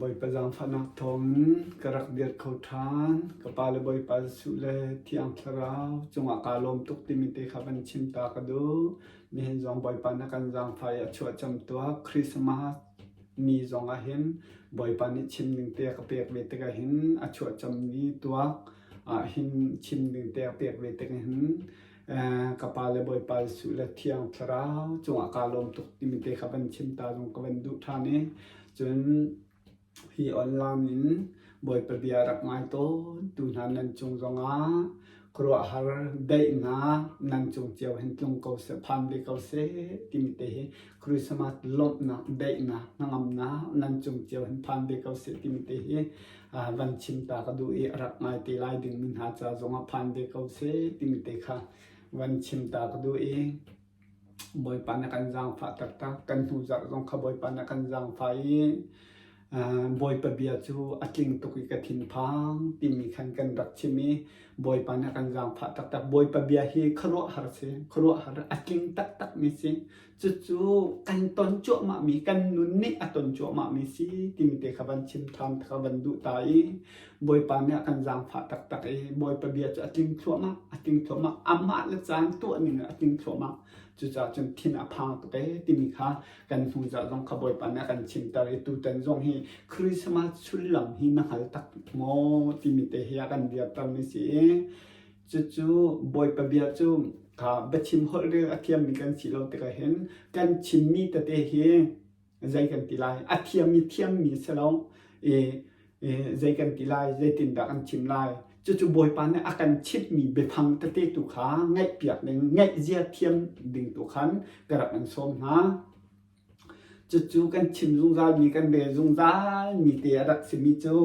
Bawipa zaangfahnak thawngin ka rak dir kho ṭhan. Ka pa le Bawipa Jesuh le Thiang Thlarau cungah kaa lawm tuk timi te kha van chim ta ka duh. Nihin zong Bawipa na kan zaangfah i a chuahcam tuah. Christmas ni zong ah hin Bawipa nih chim ding te a ka pek ve tikah hin a chuahcam ni tuak ah hin chim ding te a pek ve tikah hin ka pa le Bawipa Jesuh le Thiang Thlarau cungah kaa lawm tuk timi te kha van chim ta zong ka van duh ṭhan i cun hi online in Bawipa bia rak ngai tawn tu hna nan cung zongah khuaruahhar daihnak nan cung cio hin tlung ko seh phan ve ko seh timi te hi Christmas lawmhnak daihnak hnangamnak nan cung cio hin phan ve ko seh timi te hi van chim ta ka duh i a rak ngai te lai dingmi hna ca zongah phan ve ko seh timi te kha van chim ta ka duh i Bawipa na kan zaangfah taktak kan hnu zarh zong kha Bawipa na kan zaangfah i Bawipa bia cu a tling tuk i ka thinphang timi khan kan rak chim i Bawipa na kan zaangfah taktak Bawipa bia hi khuaruahhar si khuaruahhar a tling taktak mi si Cucu kan ton cuahmahmi, kan nun nih a ton cuahmahmi si timi te kha van chim ṭhan kha van duh ta i Bawipa nih a kan zaangfah taktak i Bawipa bia cu a tling thluahmah, a tling thluahmah, amah le caan tuah ning a tling thluahmah. Cucaah cun thin a phang tuk ee timi kha kan hnu zarh zong kha Bawipa nih a kan chimter i tutan zong hi Christmas sullam hi na hngal tak maw timi te hi a kan dirtermi si i Cucu Bawipa bia cu kha biachim holh rel a thiammi kan si lo tikah hin kan chimmi tete hi zei kan ti lai a thiammi thiammi si lo i zei kan ti lai zeitindah kan chim lai cucu Bawipa nih a kan chimhmi biafang tete tu kha ngaihpiak ding ngaihzia thiam ding tu khan ka rak in sawm hna. Cucu kan chim zungzalmi kan rel zungzalmi te a rak simi cu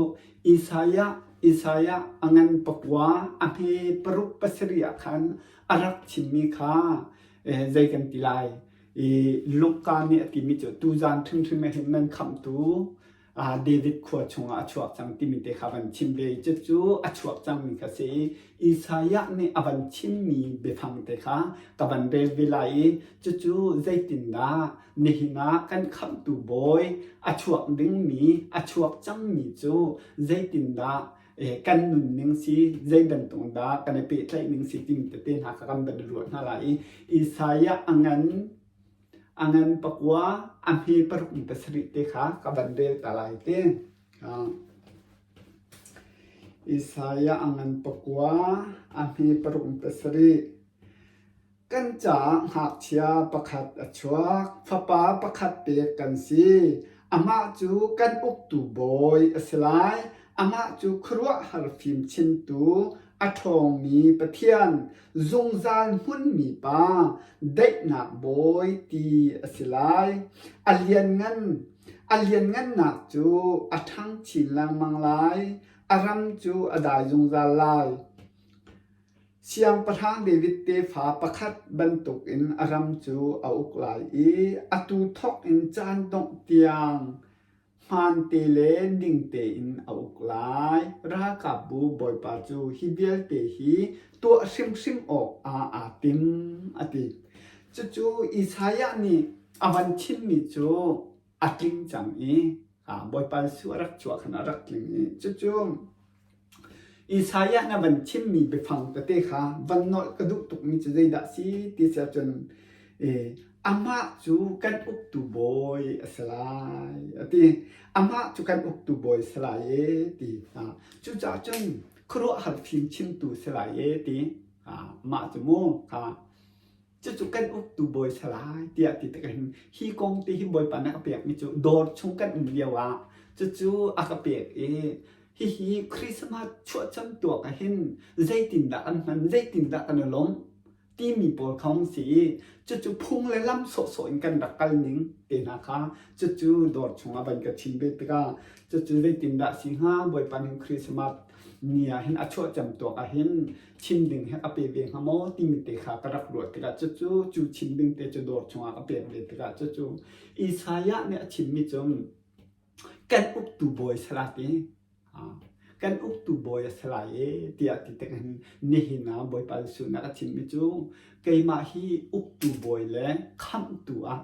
Isaiah Isaiah a ngan pakua a hme paruk pasarih ah khan a rak chimmi kha zei kan ti lai i Luka nih a timi cu tuzan hrimhrim ah hin nan khamhtu David khua chungah a chuak cang timi te kha van chim ve i cucu a chuak cangmi kha si i Isaiah nih a van chimmi biafang te kha ka van rel ve lai i cucu zeitindah nihin ah kan khamhtu bawi a chuak dingmi a chuak cangmi cu zeitindah kan nunning si zei bantuk dah kan i pehtlaih ning si timi tete hna kha kan van ruah hna lai i Isaiah a ngan A ngan pakua, a hme paruk in pasarih te kha ka van rel ta lai te. Isaiah a ngan pakua, a hme paruk in pasarih. Kan caah ngakchia pakhat a chuak, fapa pakhat pek kan si. Amah cu kan uktu bawi a si lai. Amah cu khuaruahhar fimchimtu, a ṭhawngmi Pathian, zungzal hmunmi pa, daihnak bawi ti a si lai. A lianngan, a lianngannak cu a ṭhang chin lengmang lai, a ram cu a dai zungzal lai. Siangpahrang David tefa pakhat bantukin a ram cu a uk lai i atu thawk in caan dongh tiang Hmaante le ning tein a uk lai. Ralkapbu Bawipa cu hi vialte hi tuah hrimhrim awkah aa tim, a ti. Cucu Isaiah nih a van chimmi cu a tling cang i Bawipa Jesuh a rak chuah khan a rak tling i cucu Isaiah na van chimmi biafang tete kha van nolh ka duh tukmi cu zeidah si ti si ahcun amah cu kan uktu bawi a si lai a ti. Amah cu kan uktu bawi a si lai e ti. Cucaah cun khuaruahhar fim chimtu si lai e ti. Mah cu mu Cucu kan uktu bawi si lai tiah ti tikah hin hi kong ti hi Bawipa nih a ka pekmi cu dawr chung kan um lio ah cucu a ka pek i hihi Christmas chuahcam tuak ah hin zeitindah kan hman zeitindah kan i lawmh timi pawl kha hung si i cucu phung le lam sawhsawh in kan rak kal ning te hna kha cucu dawr chungah van ka chim ve tikah cucu zeitindah si hnga Bawipa nih Christmas ni ah hin a chuahcam tuak ah hin chim ding hi a pe ve hnga maw timi te kha ka rak ruah tikah cucu cu chim ding te cu dawr chungah ka pek ve tikah cucu Isaiah nih a chimmi cu kan uktu bawi sala ti kan uktu bawi a si lai e tiah ti tik hin nihin ah Bawipa Jesuh nih a chimmi cu keimah hi uktu bawi le khamhtu ah.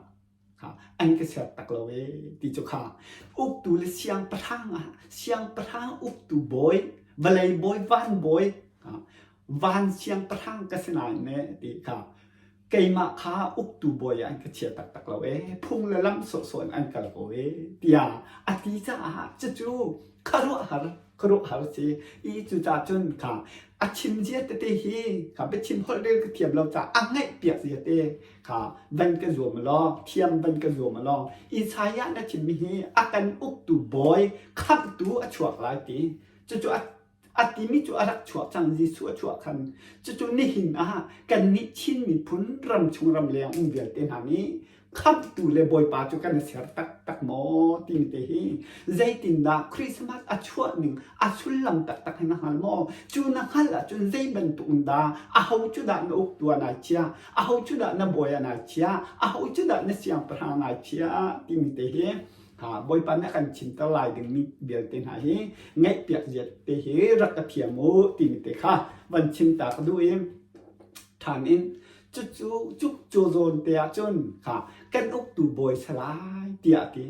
Kha an ka ser tak lo ee ti cu kha uktu le siangpahrang ah siangpahrang uktu bawi vawlei bawi van bawi van siangpahrang ka si nain ne ti kha keimah kha uktu bawi ah an ka chia taktak lo ee phung le lam sawhsawh in an kal ko ee tiah a ti caah cucu khuaruahhar khuaruahhar si i cucaah cun kha a chim zia tete hi kha biachim holh rel ka thiam lo caah a ngaih piak zia te kha van ka zuam law thiam van ka zuam law Isaiah na chimmi hi a kan uktu bawi khamhtu a chuak lai ti cucu a a timi cu a rak chuak cang Jesuh a chuah khan cucu nihin ah kannih Chin miphun ramchung ramleng um vialte hna nih khamhtu le Bawipa cu kan i ser taktak maw timi te hi zeitindah Christmas a chuah ning a sullam taktak hi na hngal maw cu na hngalh ahcun zei bantuk in dah aho cu dah na uktu ah nai chia aho cu dah na bawi ah nai chia aho cu dah na siangpahrang nai chia timi te hi ha Bawipa nih a kan chimter lai dingmi vialte hna hi ngaihpiak ziat te hi rak ka thiam u timi te kha van chim ta ka duh i ṭhan in cucu cuk cu zawn te ah cun kha kan uktu bawi salai tiah a ti.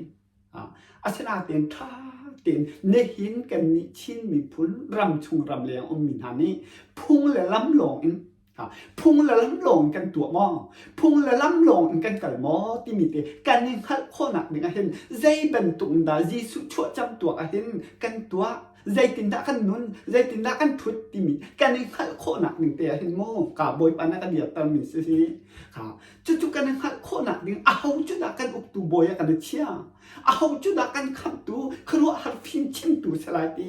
Asinain ṭha tein nihin kannih Chin miphun ramchung ramleng ummi hna nih phung le lam lawng in phung le lam lawng in kan tuah maw? Phung le lam lawng in kan kal maw? timi te kan i hngalh khawhnak ding ah hin zei bantuk in dah Jesuh chuahcam tuah ah hin kan tuah? Zeitindah kan nun? Zeitindah kan ṭhut? timi kan i hngalh khawhnak ding te ah hin mu ka Bawipa na kan dirtermi si hi. Kha cucu kan i hngalh khawhnak ding aho cu dah kan uktu bawi ah kan i chia? Aho cu dah kan khamhtu khuaruahhar fimchimtu si lai ti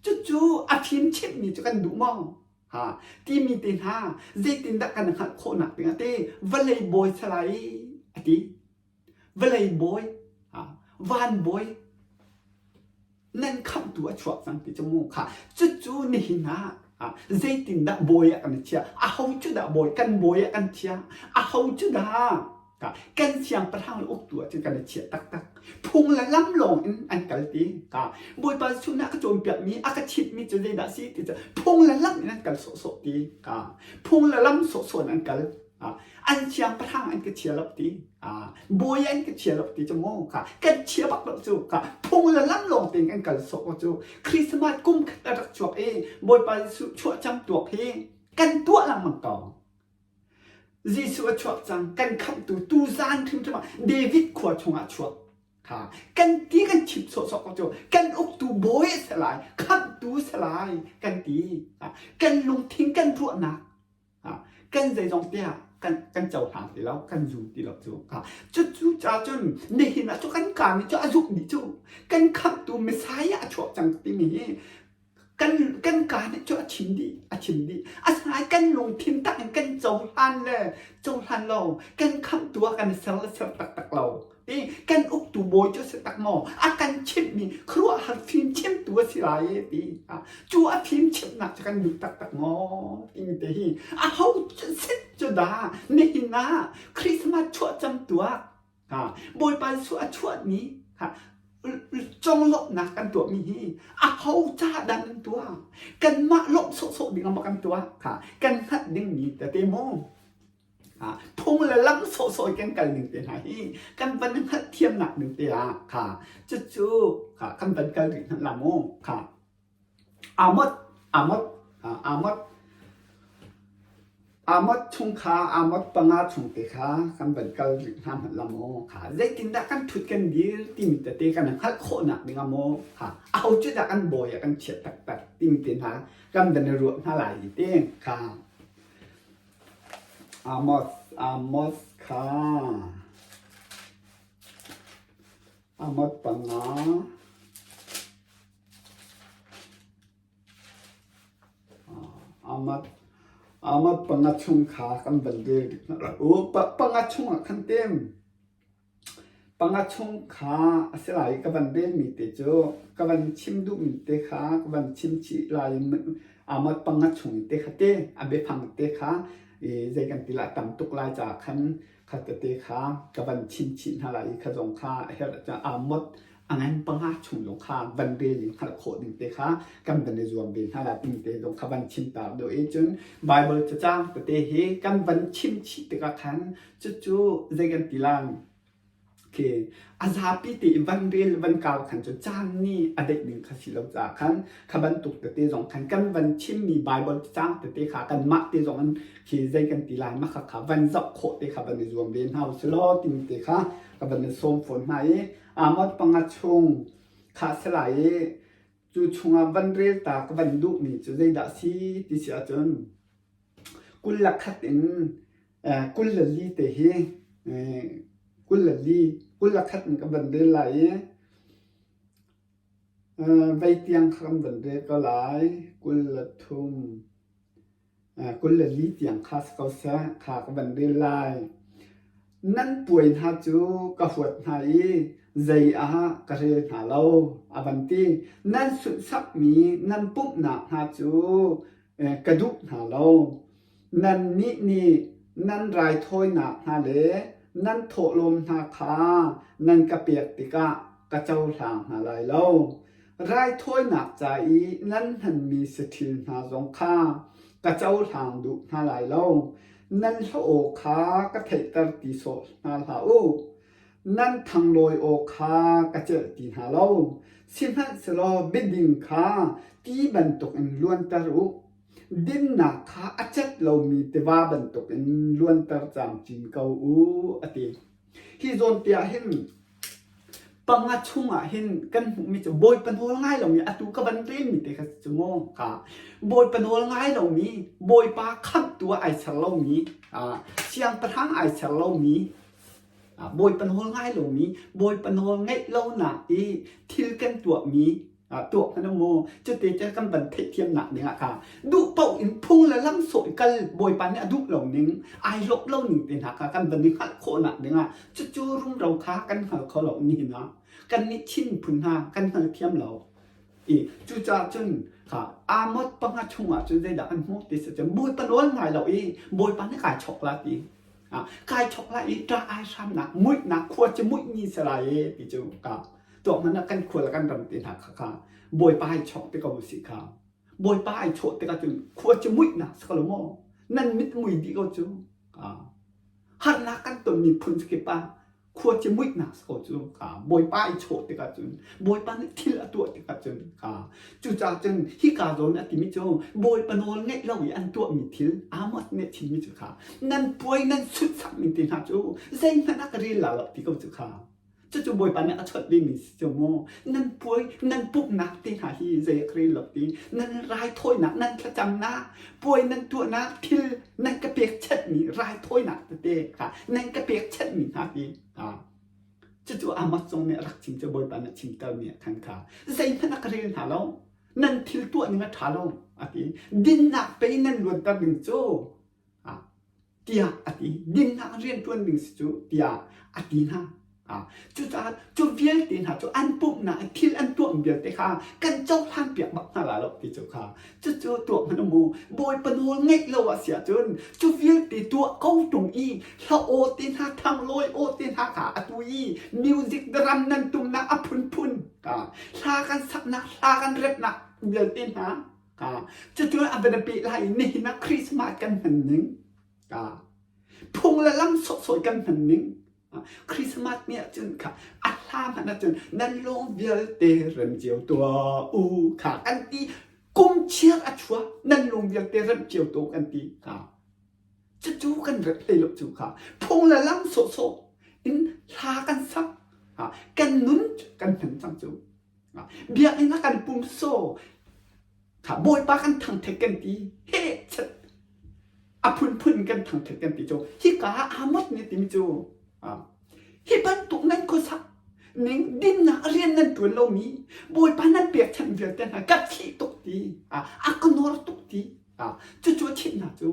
cucu a fimchimhmi cu kan duh maw? Ha timi te hna zeitindah kan hngalh khawhnak ding ah te vawlei bawi salai a ti. Vawlei bawi, van bawi nan khamhtu a chuak cang ti cu mu kha cucu nihin ah zeitindah bawi ah kan i chiah aho cu dah bawi kan bawi ah kan chiah aho cu dah kan siangpahrang le uktu ah cun kan i chiah taktak phung le lam lawng in an kal ti ka bawipa chungah ka cawnpiakmi a ka chimhmi cu zeidah si ti cu phung le lam in an kal sawhsawh ti ka phung le lam sawhsawh in an kal an siangpahrang an ka chia lo ti bawi an ka chia lo ti cu mu kha kan chia bak lo cu kha phung le lam lawng tein kan kal sawh ko cu Christmas kum khat a rak chuak i Bawipa Jesuh chuah cang tuak hi kan tuah lengmang ko Jesuh a chuak cang kan khamhtu tu zan hrimhrim ah David khua chungah chuak kha kan ti kan chim sawhsawh ko cu kan uktu bawi a si lai khamhtu si lai kan ti kan lungthin kan ruahnak kan zeizong te ah kan kan cohlang ti lo kan zum ti lo cu cucu ca cun nihin ah cu kan kaa nih cu a zumh dih cu kan khamhtu Messiah a chuak cang timi hi kan kan kaa nih cu a chim dih a chim dih asinain kan lungthin tak in kan cohlan le cohlan lo kan khamhtu ah kan i ser le ser taktak lo ti kan uktu bawi cu a si tak maw a kan chimhmi khuaruahhar fimchimtu a si lai e ti cu a fimchimhnak cu kan duh taktak maw timi te hi a ho sit cu dah nihin ah Christmas chuah camtu ah Bawipa Jesuh a chuah ni conglawmhnak kan tuahmi hi a ho ca dah nan tuah kanmah lawmh sawhsawh ding ah maw kan tuah kha kan hngalh dingmi tete maw Phung le lam sawhsawh in kan kal ning te hna hi kan van i hngalhthiamnak ding te ah kha cucu kha kan van kal rih hmanh la mu kha Amot Amot Amot Amot chung kha Amot panga chung te kha kan van kal rih hna hmanh la mu kha zeitindah kan thut kan dir timi tete kan hngalh khawhnak ding ah maw kha aho cu dah kan bawi ah kan chiah taktak timi te hna kan van i ruah hna lai i te kha Amos, Amos kha Amos panga Amos Amos panga chung kha kan van rel dik hna lai u. Panga chung ah khan tem. Panga chung kha a si lai i ka van relmi te cu ka van chim duhmi te kha ka van chim chih lai i aa panga chung te kha te a biafang te kha i zei kan ti lai tam tuk lai caah khan kha tete kha ka van chim chih hna lai i kha zong kha a herh ahcun aa mot a ngan panga chung zong kha van rel in hngalh khawh ding te kha kan van i zuam ve hna lai timi te zong kha van chim ta deuh i cun Bible cacang tete hi kan van chim chih tikah khan Cucu zei kan ti lai? Khi a zapi te i van rel van kau khan cu caan nih a deih ding kha si lo caah khan kha bantuk tete zong khan kan van chimmi Bible cang tete kha kanmah te zong in khi zei kan ti lai mah kha kha van zoh khawh te kha van i zuam ve hna usih law timi te kha ka van i sawm fawn hna i Amos panga chung kha si lai i cu chungah van rel ta ka van duhmi cu zeidah si ti si ahcun 20 le khat in 24 te hi 24 21 in ka van rel lai i vei tiang kha kan van rel ko lai 23 24 tiang kha si ko seh kha ka van rel lai. Nan puai hna cu ka huat hna i zei ah ka rel hna lo a van ti. Nan sunhsakmi nan pumhnak hna cu ka duh hna lo. Nannih nih nan raithawinak hna le nan thawhlawm hna kha nan ka pek tikah ka cohlang hna lai lo. Raithawinak ca i nan hmanmi saṭhil hna zong kha ka cohlang duh hna lai lo. Nan hla aw kha ka theihter ti sawh hna hlah u. Nan thanglawi aw kha ka celh ti hna lo. Sihmanhsehlaw biading kha ti bantukin luanter u. Dinnak kha a cet lomi tiva bantukin luanter camcin ko u, a ti. Hi zawn te ah hin panga chungah hin kan hmuhmi cu Bawipa nawl ngai lomi atu ka van relmi te kha cu mu ka Bawipa nawl ngai lomi Bawipa khamhtu ah ai ser lomi siangpahrang ai ser lomi Bawipa nawl ngai lomi Bawipa nawl ngeih lonak i thil kan tuahmi tuah hmanh mu cuti te kan van theihthiamnak ding ah kha duh paoh in phung le lam sawh i kal Bawipa nih a duh lo ning ai lawmh lo ning te hna kha kan van i hngalh khawhnak ding ah cucu rumro kha kan hngal kho lo nihin ah kan nih Chin phun hna kan hngal thiam lo i cucaah cun kha Amos panga chungah cun zeidah kan hmuh ti si cun Bawipa nawl ngai lo i Bawipa nih kai chok la ti kai chok la i ṭah ai hramnak muihnak khua cu muih ni si lai e ti cu ka tuah hmanh ah kan khua le kan ram te hna kha kha Bawipa ai chok te ko si kha Bawipa ai chawh tikah cun khua cu muihnak si ko lo maw nan mit mui dih ko cu harnak kan tonmi phun kip ah khua ci muihnak si ko cu kha Bawipa i chawh tikah cun Bawipa nih thil a tuah tikah cun kha cucaah cun hika zawn a timi cu Bawipa nawl ngeih lo i an tuahmi thil Amos nih a chimmi cu kha nan puai nan sunhsakmi te hna cu zeihmanh ah ka rel la lo ti ko cu kha cucu Bawipa nih a chawnh vemi si cu mu nan puai nan pumhnak te hna hi zei a ka rel lo ti nan raithawinak nan thlacamnak puai nan tuahnak thil nan ka pekchanhmi raithawinak tete kha nan ka pekchanhmi hna hi cucu Amos zong nih a rak chim cu Bawipa nih a chimtermi ah khan kha zeihmanh a ka rel hna lo nan thil tuah ning a ṭha lo a ti dinnak pei nan luanter ding cu tiah a ti. Dinnak rianṭuan ding si cu tiah a ti hna. Cucaah cu vialte hna cu an pumhnak i thil an tuahmi vialte kha kan cohlan piak bak hna lai lo ti cu kha cucu tuah hmanh mu Bawipa nawl ngeih lo a si ahcun cu vialte tuah ko ṭung i hla aw te hna thanglawi aw te hna kha atu i music drum nan tumnak a phunphun hla kan saknak hla kan repnak vialte hna Cucu a van peh lai i nihin ah Christmas kan hman ning phung le lam sawhsawh kan hman ning Christmas ni ahcun kha a hla hmanh ahcun nan lung vialte rem cio tuah u kha kan ti kum chiar a chuak nan lung vialte rem cio tu kan ti kha cucu kan rep hlei lo cu kha phung le lam sawhsawh in hla kan sak kan nun kan hman cang cu Biakinn ah kan pum saw kha Bawipa kan thangṭhat kan ti he chat a phunphun kan thangṭhat kan ti cu hika ah Amos nih timi cu hi bantuk nan khuasak ning dinnak rian nan ṭuan lomi Bawipa nan pekchanh vialte hna ka thih tuk ti a ka nawr tuk ti cucu a chimh hna cu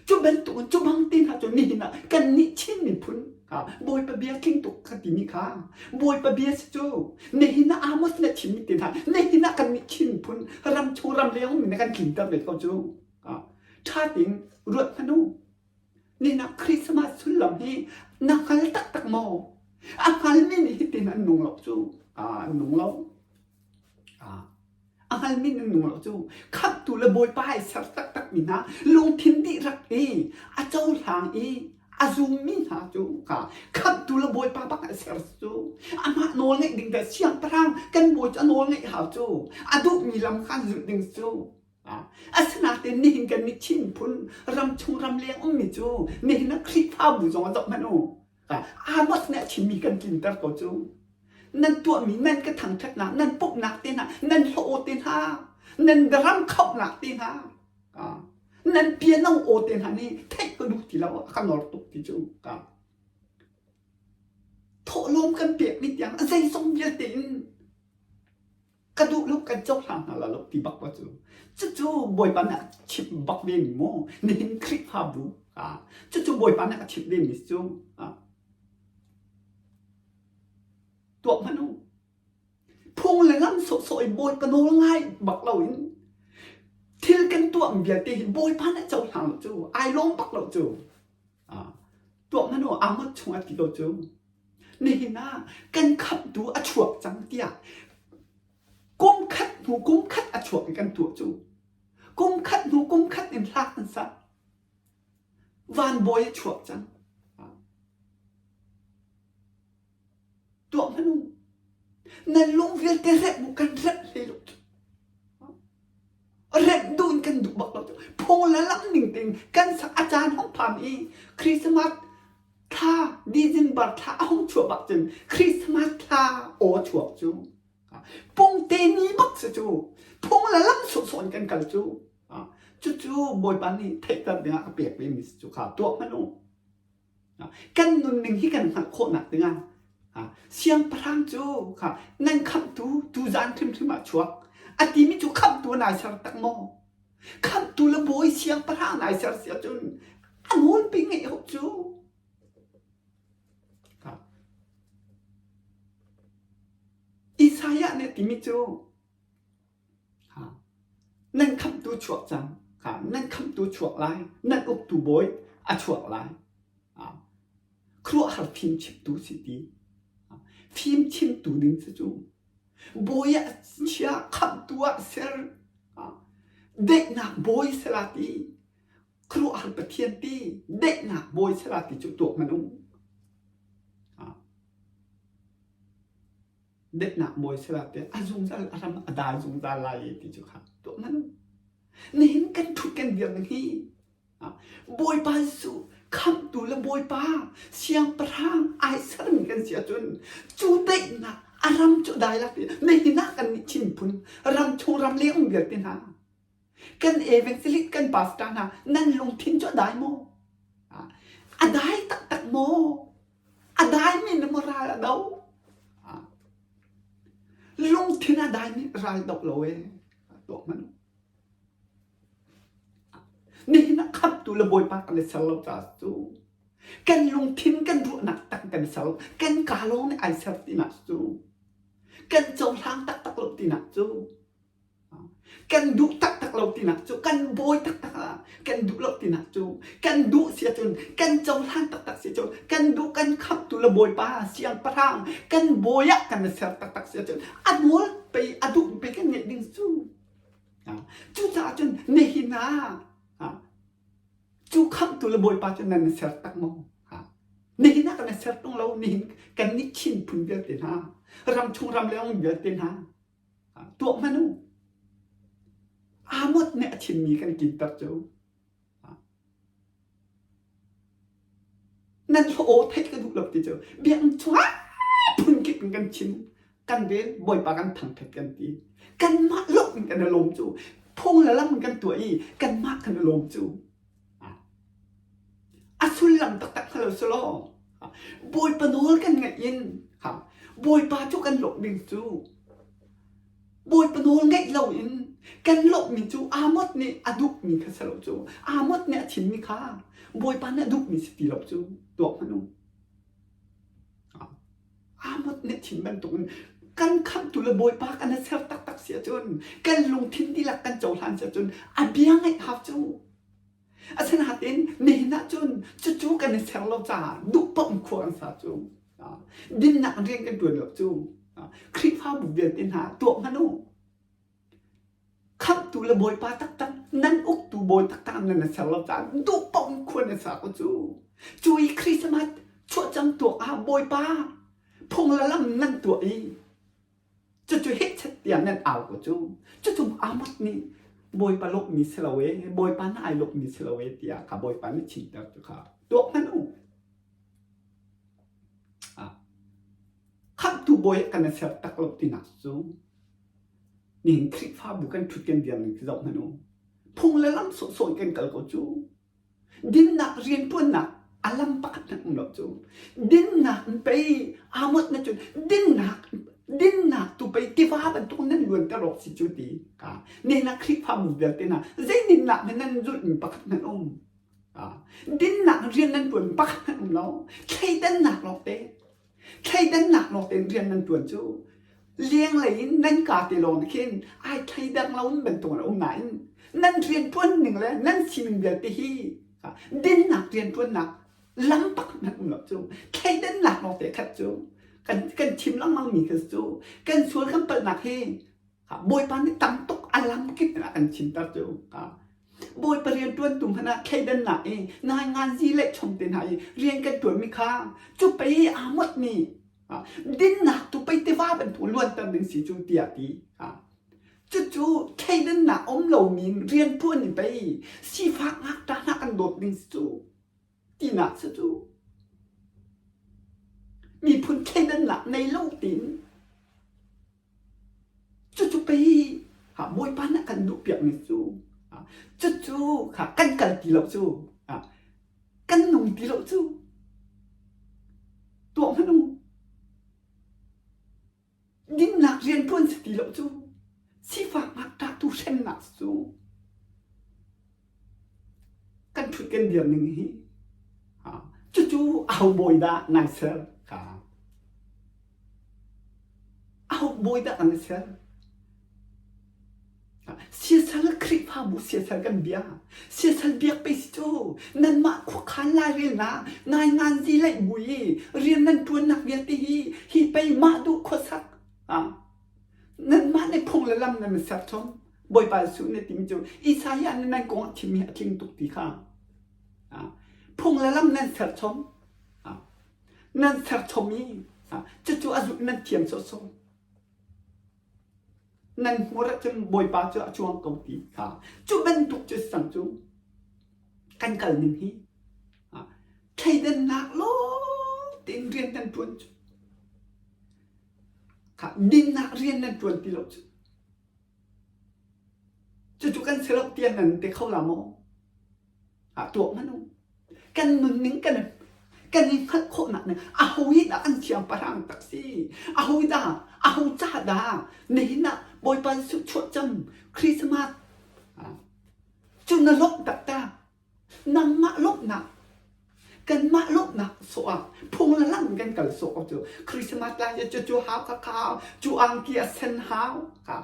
Cu bantuk cu bang te hna cu nihin ah kannih Chin miphun Bawipa bia tling tuk ka timi kha Bawipa bia si cu nihin ah Amos na chimmi te hna nihin ah kannih Chin miphun ram chung ram leng mi na kan tlinter ve ko cu ṭha tein ruat hmanh u nihin ah Christmas sullam hi na hngal taktak maw a hngalmi nih hitin an nung lo cu an nung lo A hngalmi nan nung lo cu khamhtu le Bawipa ai ser taktakmi hna lungthin dihlak i a cohlang i A zummi hna cu kha khamhtu le Bawipa bak a ser cu amah nawl ngeih ding le siangpahrang kan bawi cu a nawl ngeih hau cu a duhmi lam kha zulh ding cu Asinain nihin kan nih Chin phun ramchung ramleng ummi cu nihin ah Khrihfabu zong ah zoh hmanh u. Amos nih a chimmi kan tlinter ko cu. Nan tuahmi nan ka thangṭhatnak, nan pumhnak te hna, nan hlawh te hna, nan ram khauhnak te hna, nan piano aw te hna nih theih ka duh ti lo, a ka nor tuk ti cu. Thawhlawm kan pekmi tiang a zeizong vialte in ka duh lo kan cohlang hna la lo ti bak wa cu cucu bawipa nih a chimh bak ve mi maw nihin khrihfabu ah cucu bawipa nih a chimh ve mi cu tuah hmanh u phung le lam sawhsawh i bawipa nawl ngai bak lo in thil kan tuah mi vialte hi bawipa nih a cohlang lo cu ai lawm bak lo cu tuah hmanh u Amos chung ah ti ko cu Nihin ah kan khamhtu a chuak cang tiah kum khat hnu kum khat a chuak i kan tuah cu. Kum khat hnu kum khat in hla kan sak. Van bawi a chuak cang. Tuah hmanh u. Nan lung vialte remh u kan remh hlei lo. Remh duh in kan duh bak lo. Phung le lam ning tein kan sak a caan hong phan i Christmas thla December thla a hung chuah bak cun Christmas thla aw a chuak cu pungte ni bak si cu phung le lam sawhsawh in kan kal cu cucu Bawipa nih theihter dingah a pek ve mi si cu kha tuah hmanh u kan nunning hi kan hngalh khawhnak dingah siangpahrang cu kha nan khamhtu tuzaan hrimhrim ah chuak a timi cu khamhtu nai ser tak maw Khamhtu le bawi siangpahrang nai ser si ahcun a nawlpi ngeih awk cu Isaiah nih a timi cu nan khamhtu chuak cang nan khamhtu chuak lai nan uktu bawi a chuak lai khuaruahhar fimchimtu si ti fimchimtu ding si cu Bawi ah chia khamhtu ah ser. Daihnak bawi sela ti. Khuaruahhar Pathian ti. Daihnak bawi sela ti cu tuak hmanh um. Daihnak bawi sela ti a zungzal a ram a dai zungzal lai ti cu kha tuak hmanh um. Nihin kan thut kan dir ning hi Bawipa Jesuh khamhtu le Bawipa siangpahrang ai sermi kan si ahcun cu daihnak a ram cu dai lak ti nihin ah kan nih Chin phun ram chung ram leng um vialte hna kan evangelist kan pastor hna nan lungthin cu a dai maw? A dai taktak maw? A daimi na maw ral a do? Lungthin a daimi ral doh lo ee. Tuah hmanh u. Nihin ah khamhtu le Bawipa kan i ser lo caah cu kan lungthin kan ruahnak tak kan i ser lo. Kan kaa lawng nih ai ser tinak cu kan cohlang taktak lo tinak cu kan duh taktak lo tinak cu kan bawi taktak ah kan duh lo tinak cu kan duh si ahcun kan cohlan taktak si ahcun kan duh kan khamhtu le Bawipa siangpahrang kan bawi ah kan i ser taktak si ahcun a nawl pei a duh pei kan ngeih ding cu Cucaah cun nihin ah cu khamhtu le Bawipa cu nan i ser tak maw? Nihin ah kan i ser tung lo. Nihin kan nih Chin phun vialte hna, ramchung ramleng vialte hna, tuah hmanh u. Amos nih a chimmi kan kinter cu. Nan aw theih ka duh lo ti cu biakinn chungah phunkip in kan chim kan rel Bawipa kan thangṭhat kan ti kanmah lawng in kan i lawm cu phung le lam in kan tuah i kanmah kan i lawm cu a sullam taktak hnga lo selaw Bawipa nawl kan ngaih in Bawipa cu kan lawmh ding cu Bawipa nawl ngeih loin kan lawmhmi cu Amos nih a duhmi kha si lo cu. Amos nih a chimmi kha Bawipa nih a duhmi si ti lo cu tuak hmanh u. Amos nih a chim bantukin kan khamhtu le Bawipa kan i ser taktak si ahcun kan lungthin dihlak kan cohlan si ahcun a bia ngaih hau cu. Asinain nihin ahcun cucu kan i ser lo caah duh paoh in khua kan sa cu. Dinnak rian kan ṭuan lo cu. Khrihfabu vialte hna tuah hmanh u. Khamhtu le Bawipa taktak, nan uktu bawi taktak nan i ser lo caah duh paoh in khua nan sa ko cu. Cu i Christmas chuahcam tuak ah Bawipa phung le lam nan tuah i cucu hehchet tiah nan au ko cu. Cucu Amos nih Bawipa lawmhmi si lo ee, Bawipa na ai lawmhmi si lo ee tiah kha Bawipa nih chimter cu kha tuak hmanh u. Khamhtu bawi kan i ser tak lo tinak cu nihin Khrihfabu kan ṭhut kan dir ning khi zoh hmanh u. Phung le lam sawhsawh in kan kal ko cu. Dinnak rianṭuannak a lam pakhat hmanh um lo cu. Dinnak in pei aa mawt na cun dinnak dinnak tu pei tiva bantuk nan luanter awk si cu ti ka nihin ah Khrihfabu vialte hna zei dinnak hmanh nan zulhmi pakhat hmanh um. Dinnak rian nan ṭuan pakhat hmanh um lo. Thleidannak lawngte Thleidannak lawng tein rian nan ṭuan cu lenglei in nan kaa te lawng nih khin ai thleidang lo bantuk in a um nain nan rianṭuan ning le nan sining vialte hi dinnak rianṭuannak lam pakhat hmanh um lo cu thleidannak lawng te khat cu kan kan chim lengmang mi kha cu kan sual kan palhnak hi Bawipa nih tam tuk a lam kip in a kan chimter cu. Bawipa rian ṭuantu hmanh ah thleidannak i ngainganzi le chom te hna i rian kan ṭuanmi kha cu pei aa mawtmi dinnak tu pei tiva bantuk luanter ding si cu tiah ti. Cucu thleidannak um lomi rian ṭuan in pei sifak ngakṭah hna kan dawt ding si cu tinak si cu. Miphun thleidannak nei lo tiin Cucu pei Bawipa nih a kan duhpiakmi cu cucu kha kan kal ti lo cu kan nung ti lo cu tuah hmanh u dinnak rianṭuan si ti lo cu sifak ngakṭah tu hremnak cu kan ṭhut kan dir ning hi cucu aho bawi dah nai ser kha aho bawi dah kan ser siasal Khrihfabu siasal kan bia siasal biak pei si cu nanmah khuakhan lairelnak ngainganzi laih bui i rian nan ṭuannak vialte hi hi pei mah duh khuasak Nanmah nih phung le lam nan ser chom. Bawipa Jesuh nih timi cu Isaiah nih nan kong a chimmi a tling tuk ti kha. Phung le lam nan ser chom. Nan ser chom i cucu a zulh nan thiam sawhsawh. Nan hmur ahcun Bawipa cu a cuang ko ti kha. Cu bantuk cu sang cu kan kal ning hi thleidannak lawng tein rian kan ṭuan cu. Dinnak rian nan ṭuan ti lo cu. Cucu kan si lo tiah nan ti kho la maw? Ah tuah hmanh u. Kan nunning kan kan i hngalh khawhnak ning aho hi dah kan siangpahrang tak si? Aho dah? Aho ca dah? Nihin ah Bawipa Jesuh chuahcam Christmas cu na lawmh taktak. Nangmah lawmhnak kanmah lawmhnak sawh ah phung le lam kan kal sawh ko cu Christmas lai cu cucu hau kha hau cu angki a sen hau kha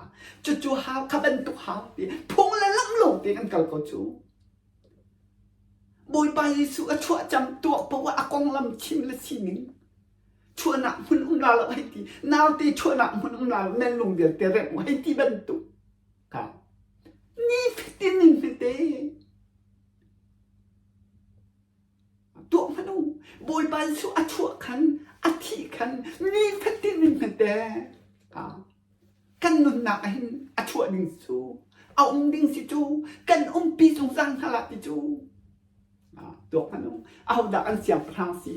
cucu hau kha bantuk hau ti phung le lam lawng te kan kal ko cu Bawipa Jesuh a chuah cam tuah poah a konglam chim le sining chuahnak hmun um la lo hei ti naute chuahnak hmun um la lo nan lung vialte remh hei ti bantuk Ka nifatin in hmete tuah hmanh u. Bawipa Jesuh a chuah khan, a thih khan nifatin in hmete kan nunnak ah hin a chuah ding cu, a um ding si cu, kan umpi zungzal hna la ti cu. Tuak hmanh u. Ahodah kan siangpahrang si?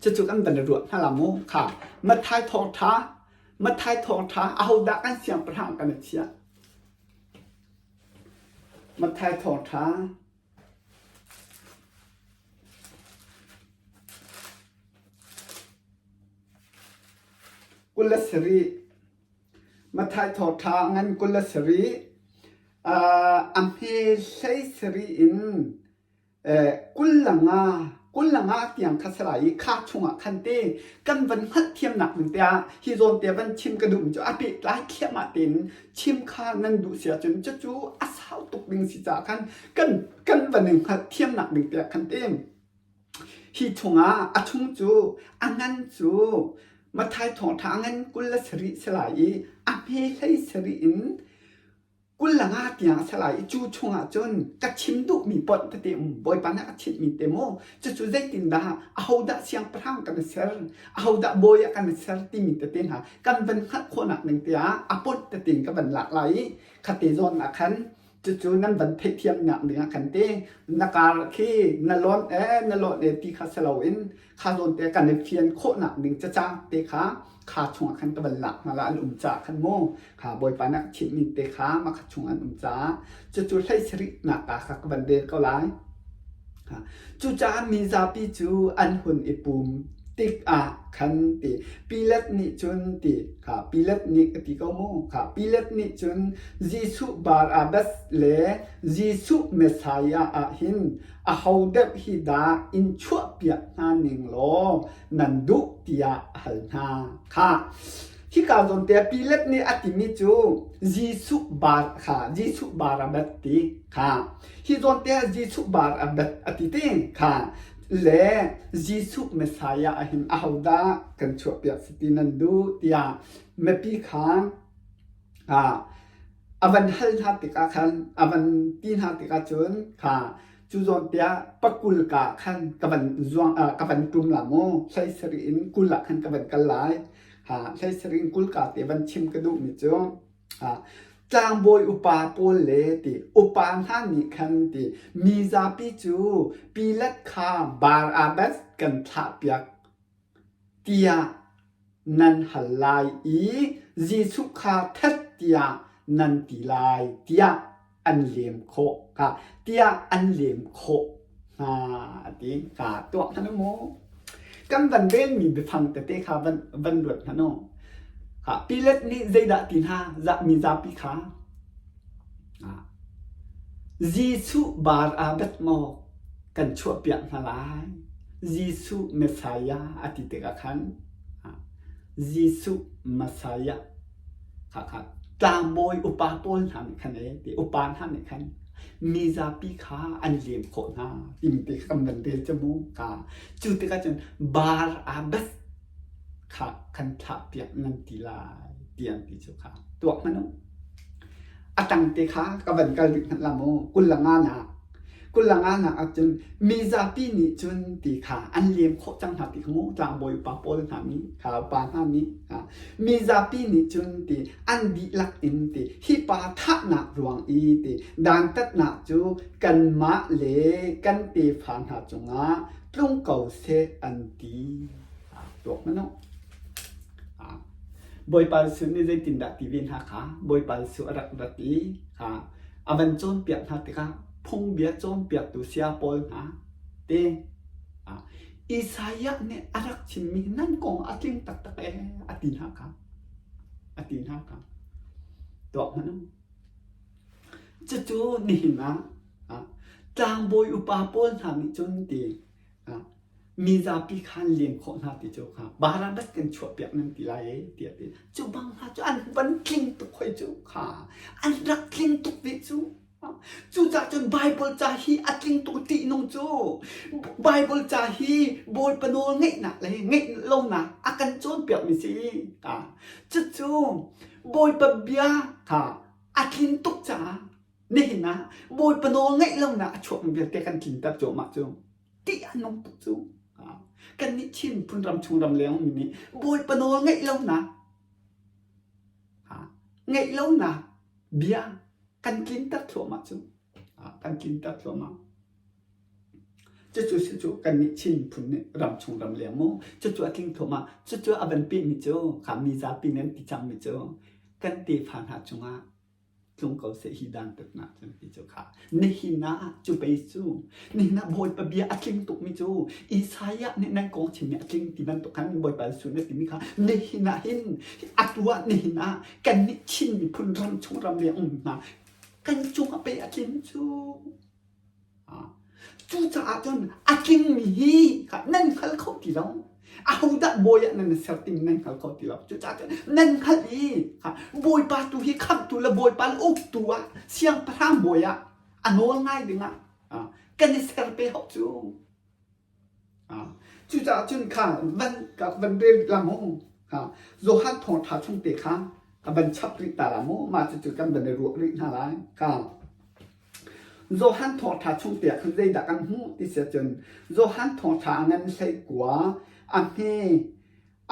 Cucu kan van i ruat hna la mu. Kha Matthai thawngṭha Matthai thawngṭha ahodah kan siangpahrang kan i chiah? Matthai thawngṭha 27 Matthai thawngṭha ngan 27 a hme hlei sarih in 25 25 tiang kha si lai i kha chungah khan te kan van hngalhthiamnak ding te ah hi zawn te van chim ka duhmi cu a pehtlai thliahmah tein chim kha nan duh si ahcun cucu a sau tuk ding si caah khan kan kan van i hngalhthiamnak ding te ah khan te hi chungah a chung cu a ngan cu Matthai thawngṭha a ngan 27 si lai i a hme hlei sarih in. 25 tiang a si lai i cu chungah cun ka chim duhmi ponh tete um Bawipa nih a ka chimhmi te maw cucu zeitindah ahodah siangpahrang kan i ser ahodah bawi ah kan i ser timi tete hna kan van hngalh khawhnak ding tiah a ponh tete in ka van lak lai i khate zawn ah khan cucu nan van theihthiamnak ding ah khan te na kar khi na lawn e na lawn e ti kha si loin kha zawn te kan i fian khawhnak ding cacang te kha kha chungah khan ka van lak hna la an um caah khan mu kha Bawipa nih a ka chimhmi te kha mah kha chung an um caah cucu hlei sarihnak ka kha ka van rel ko lai. Cucaah mi zapi cu an hun i pum tikah khan ti Pilat nih cun ti kha Pilat nih ka ti ko mu kha Pilat nih cun Jesuh Barabbas le Jesuh Messiah ah hin aho deuh hi dah in chuahpiak hna ning law nan duh tiah a hal hna. Kha hika zawn te Pilat nih a timi cu Jesuh bar kha Jesuh Barabbas ti kha hi zawn te Jesuh Barabbas a ti ti kha le Jesuh Messiah ah hin ahodah kan chuahpiak si ti nan duh tiah mipi kha a van hal hna tikah khan a van ti hna tikah cun kha cu zawn tiah pakul ka khan ka van zuang ka van ṭum la mu hlei sarih in 20 ah khan ka van kal lai ha hlei sarih in 20 ka te van chim ka duhmi cu ha tlangbawi upa pawl le ti upa hna nih khan ti mi zapi cu Pilat kha Barabbas kan thlahpiak tiah nan hal lai i Jesuh kha that tiah nan ti lai tiah an lem khawh ka tiah an lem khawh hna a ti ka tuah hmanh maw kan van relmi biafang tete kha van van ruat hmanh u Pilat nih zeidah ti hna mi zapi kha Jesuh bar ah bet maw kan chuahpiak hna lai? Jesuh Messiah a ti tikah khan Jesuh Messiah kha kha tlangbawi upa pawl hna nih khan ee ti upa hna nih khan mizapi kha an lem khawh hna timi te kha kan van rel cu mu ka cu tikah cun bar ah bet kha kan thlahpiak nan ti lai ti an ti cu kha tuak hmanh u. A tang te kha ka van kal rih hmanh la mu 25 nak 25 nak ahcun mi zapi nih cun ti kha an lem khawh cang hna ti kha mu tlangbawi upa pawl hna nih kha upa hna nih mi zapi nih cun ti an dihlak in ti hi pa thahnak ruang i ti dantatnak cu kanmah le kan tefa hna cungah tlung ko seh an ti. Tuak hmanh u. Bawipa Jesuh nih zeitindah ti ve hna kha Bawipa Jesuh a rak rat i kha a van cawnpiak hna tikah phungbia cawnpiaktu saya pawl hna te Isaiah nih a rak chimmi nan kong a tling taktak ee a ti hna kha a ti hna kha tuak hmanh u. Cucu nihin ah tlangbawi upa pawl hna nih cun ti mi zapi kha an lem khawh hna ti cu kha Barabbas kan chuahpiak nan ti lai ee tiah ti cu bang hna cu an van tling tuk hoi cu kha an rak tling tuk ve cu cucaah cun Bible ca hi a tling tuk ṭihnung cu Bible ca hi Bawipa nawl ngeihnak le ngeih lonak a kan cawnpiakmi si cucu Bawipa bia kha a tlin tuk caah nihin ah Bawipa nawl ngeih lonak a chuakmi vialte kan tlinter cuahmah cu tih a nung tuk cu. Kannih Chin phun ram chung ram leng mi nih Bawipa nawl ngeih lonak ngeih lonak bia kan tlinter thluahmah cu. Kan tlinter thluahmah. Cucu si cu kannih Chin phun nih ram chung ram leng mu cucu a tling thluahmah. Cucu a van pehmi cu kha mi zapi nan ti cangmi cu kan tefa hna cungah tlung ko seh hi dantatnak cu ti cu kha nihin ah cu pei cu nihin ah Bawipa bia a tling tukmi cu Isaiah nih nan kong chimmi a tling ti bantuk khan Bawipa Jesuh nih a timi kha nihin ah hin atu ah nihin ah kannih Chin miphun ram chung ram leng um hna kan cung ah pei a tlin cu Cucaah cun a tlingmi hi nan hngal kho ti lo. Ahodah bawi ah nan i ser timi nan hngal kho ti lo. Cucaah cun nan hngalh i Bawipa tu hi khamhtu le Bawipa le uktu ah siangpahrang bawi ah a nawl ngai dingah kan i ser pe hau cu. Cucaah cun kha van van rel lang u. Johan thawngṭha chung te kha. A van chap rih ta la mu. Mah cucu kan van i ruah rih hna lai. Ka. Johan thawngṭha chung te ah khan zeidah kan hmuh ti si ahcun Johan thawngṭha a ngan 19 a hme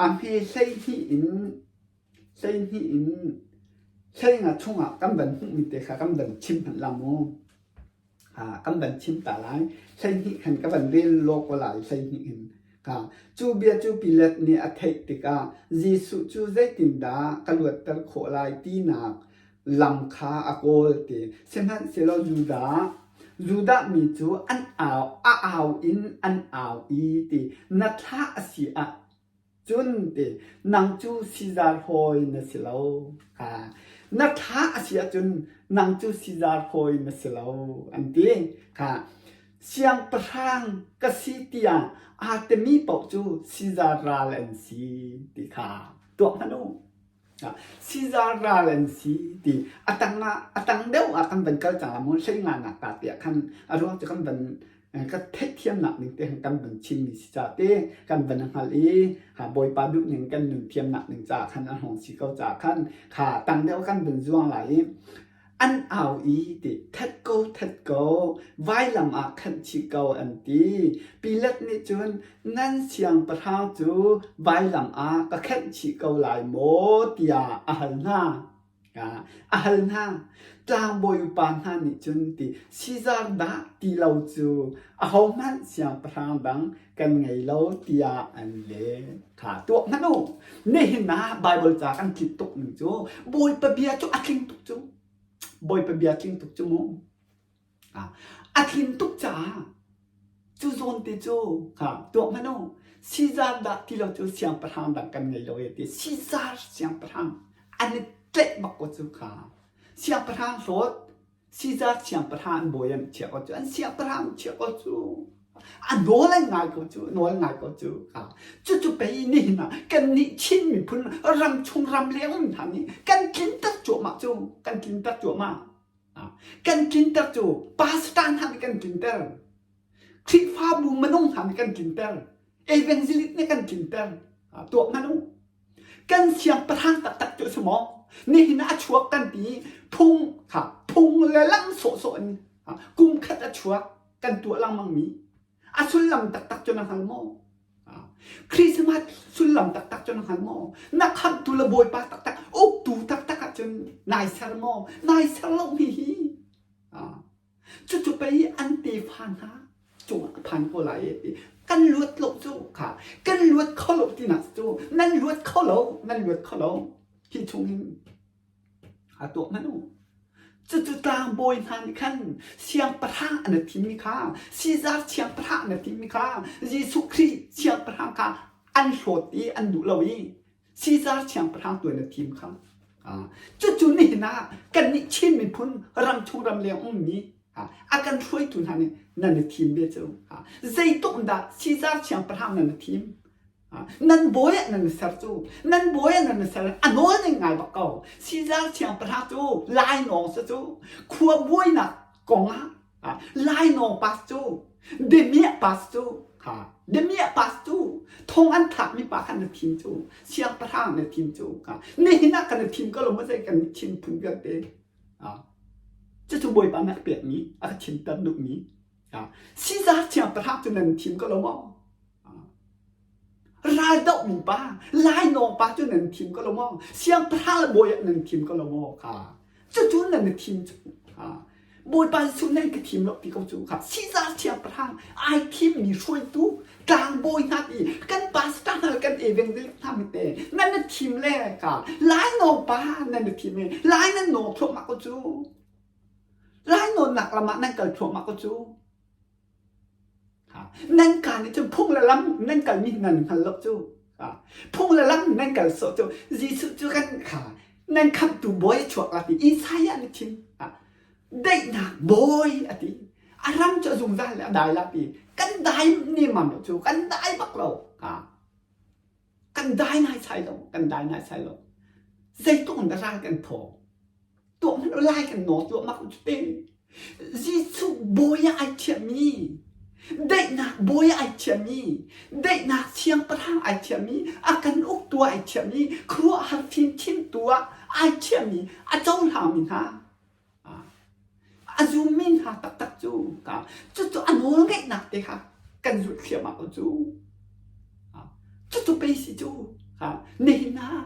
a hme 12 in 12 in 15 chungah kan van hmuhmi te kha kan van chim hmanh la mu. Kan van chim ta lai. 12 khan ka van rel law ko lai 12 in. Ka cu bia cu Pilat nih a theih tikah Jesuh cu zeitindah ka luatter khawh lai tinak lam kha a kawl ti. Sihmanhsehlaw Judah Judah mi cu an au a au in an au i ti na thlah a si ah cun ti nang cu Sizar hawi na si lo. Na thlah a si ahcun nang cu Sizar hawi na si lo an ti. Kha siangpahrang ka si tiah aa timi paoh cu Sizar ral an si ti kha tuak hmanh u. Sizar ral an si ti a tang ah a tang deuh ah kan van kal cang la mu hlei nga nak ta tiah khan a ruang cu kan van ka theihthiamnak ning te kan van chimmi si ca te kan van hngal i ha Bawipa duh ning kan nun thiamnak ning ca khan a hong si ko ca khan kha tang deuh kan van zuang lai i An au i ti that ko that ko vailam ah khanh chih ko an ti. Pilat nih cun nan siangpahrang cu vailam ah ka khenh chih ko lai maw tiah a hal hna. A hal hna. Tlangbawi upa hna nih cun ti Sizar dah ti lo cu ahohmanh siangpahrang dang kan ngei lo tiah an leh. Kha tuak hmanh u. Nihin ah Baibal ca kan tlip tuk ning cu Bawipa bia cu a tling tuk cu. Bawipa bia tling tuk cu mu. A tlin tuk caah cu zawn te cu kha tuak hmanh u. Sizar dah ti lo cu siangpahrang dang kan ngei lo e ti. Sizar siangpahrang an i tlaih bak ko cu kha. Siangpahrang hlawt Sizar siangpahrang an bawi an chia ko cu an siangpahrang chia ko cu a nawl an ngai ko cu nawl ngai ko cu cucu pei nihin ah kannih Chin miphun ram chung ram leng um hna nih kan tlinter cuahmah cu kan tlinter cuahmah kan tlinter cu pastor hna nih kan tlinter Khrihfabu minung hna nih kan tlinter evangelist nih kan tlinter tuah hmanh u Kan siangpahrang taktak cu a si maw? Nihin ah a chuak kan ti phung kha phung le lam sawhsawh in kum khat a chuak kan tuah lengmang mi a sullam taktak cu na hngal maw? Christmas sullam taktak cu na hngal maw? Na khamhtu le Bawipa taktak uktu taktak ahcun nai ser maw? Nai ser lo mi hi Cucu pei an tefa hna cungah a phan ko lai ti kan luat lo cu kha kan luat kho lo tinak cu nan luat kho lo nan luat kho lo hi chung hin a tuah hmanh u cucu tlangbawi hna nih khan siangpahrang an i thimmi kha Caesar siangpahrang an i thimmi kha Jesuh Khrih siangpahrang kha an hlawt i an duh lo i Caesar siangpahrang tuan na thim kha. Cucu nihin ah kannih Chin miphun ramchung ramleng ummi a kan hruaitu hna nih nan i thim ve cu. Zeitluk dah Caesar siangpahrang nan i thim? Nan bawi ah nan i ser cu. Nan bawi ah nan i ser. A nawl ning ngai bak ko. Caesar siangpahrang cu lainawng si cu. Khua buainak kong ah Lainawng pas cu damiah pas cu damiah pas cu thong an thlakmi pa kha na thim cu siangpahrang na thim cu nihin ah kan i thim ko lo maw zei kan thim phun vialte cucu Bawipa nih a pekmi a ka thimter duhmi Caesar siangpahrang cu nan thim ko lo maw Raldohmi pa, lainawng pa cu nan thim ko lo maw? Siangpahrang le bawi ah nan thim ko lo maw? Kha cucu nan i thim cu. Bawipa Jesuh nan ka thim lo ti ko cu kha Caesar siangpahrang ai thimmi hruaitu tlangbawi hna ti kan pastor hna le kan evangelist hna mi te nan i thim le kha lainawng pa nan i thim i lai nan nawng thluahmah ko cu. Lainawnnak lam ah nan kal thluahmah ko cu. Nan kaa nih cun phung le lam nan kalmi nan hngal lo cu. Phung le lam nan kal sawh cu Jesuh cu kan kha nan khamhtu bawi a chuak la ti Isaiah nih chim. Daihnak bawi a ti. A ram cu a zungzal le a dai la ti. Kan dai nemam lo cu kan dai bak lo. Kan dai naisai lo. Kan dai naisai lo. Zeitluk in dah ral kan thaw. Tuah hmanh u lai kan nawl tuah mak cu te. Jesuh bawi ah ai thiammi, daihnak bawi ah ai thiammi, daihnak siangpahrang ai thiammi, a kan uktu ah ai thiammi, khuaruahhar fimchimtu ah Ai chiahmi a cohlangmi hna a zummi hna taktak cu cucu a nawlngeihnak te kha kan zulh thliahmah ko cu. Cucu pei si cu nihin ah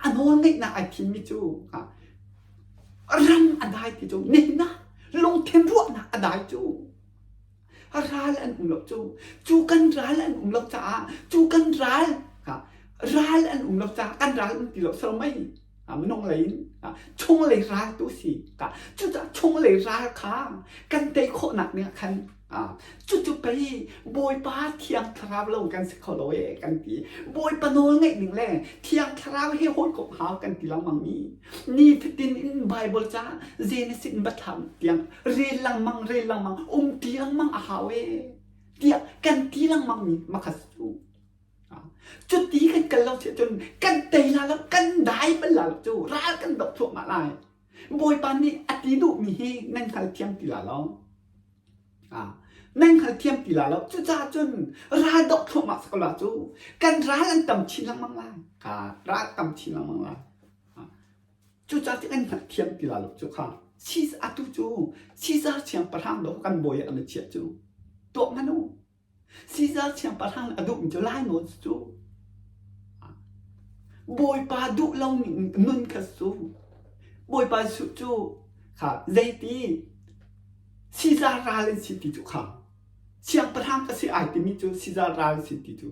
a nawlngeihnak ai thimmi cu ram a dai ti cu nihin ah lungthin ruahnak a dai cu. Ral an um lo cu. Cu kan ral an um lo caah cu kan ral ral an um lo caah kan ral um ti lo sermei minung lei in chunglei ral tu si. Cucaah chunglei ral kha kan tei khawhnak ning ah khan cucu pei Bawipa Thiang Thlarau lo kan si kho lo ee kan ti. Bawipa nawl ngeih ding le Thiang Thlarau he hawikomh hau kan ti lengmang mi nifatin in Bible ca Genesis in Biathlam tiang rel lengmang rel lengmang um ti lengmang a hau ee tiah kan ti lengmang mi makhat cu cuti kan kal lo si cun kan tei la lo kan dai bal la lo cu ral kan doh thluahmah lai Bawipa nih a ti duhmi hi nan hngalthiam ti la lo nan hngalthiam ti la lo cucaah cun ral doh thluahmah si ko la cu kan ral an tam chin lengmang lai ka ral tam chin lengmang lai Cucaah cu kan hngalhthiam ti la lo cu kha. Atu cu Caesar siangpahrang dawh kan bawi ah an i chiah cu. Tuah hmanh u. Caesar siangpahrang a duhmi cu lainawn si cu. Bawipa duh lo nun kha cu. Bawipa Jesuh cu kha zeiti Caesar ral in si ti cu kha. Siangpahrang ka si ai timi cu Caesar ral si ti cu.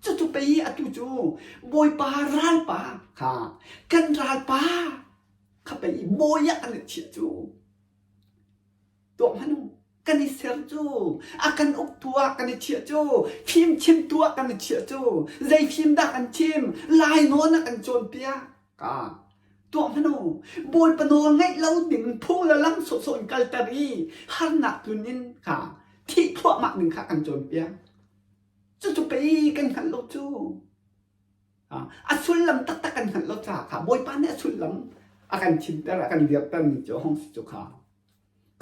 Cucu pei atu cu Bawipa ralpa kha kan ralpa kha pei bawi ah kan i chiah cu. Tuah hmanh u. Kan i ser cu. A kan uktu ah kan i chiah cu. Fim chimtu ah kan i chiah cu. Zei fim dah kan chim? Lainawn a kan cawnpiak. Ka tuah hmanh u. Bawipa nawl ngaih lo ding phung le lam sawhsawh in kalter i harnak tlun in kha thih thluahmah ding kha kan cawnpiak. Cucu pei kan hngalh lo cu. A sullam taktak kan hngalh lo caah kha Bawipa nih a sullam a kan chimter, a kan dirtermi cu a hung si cu kha.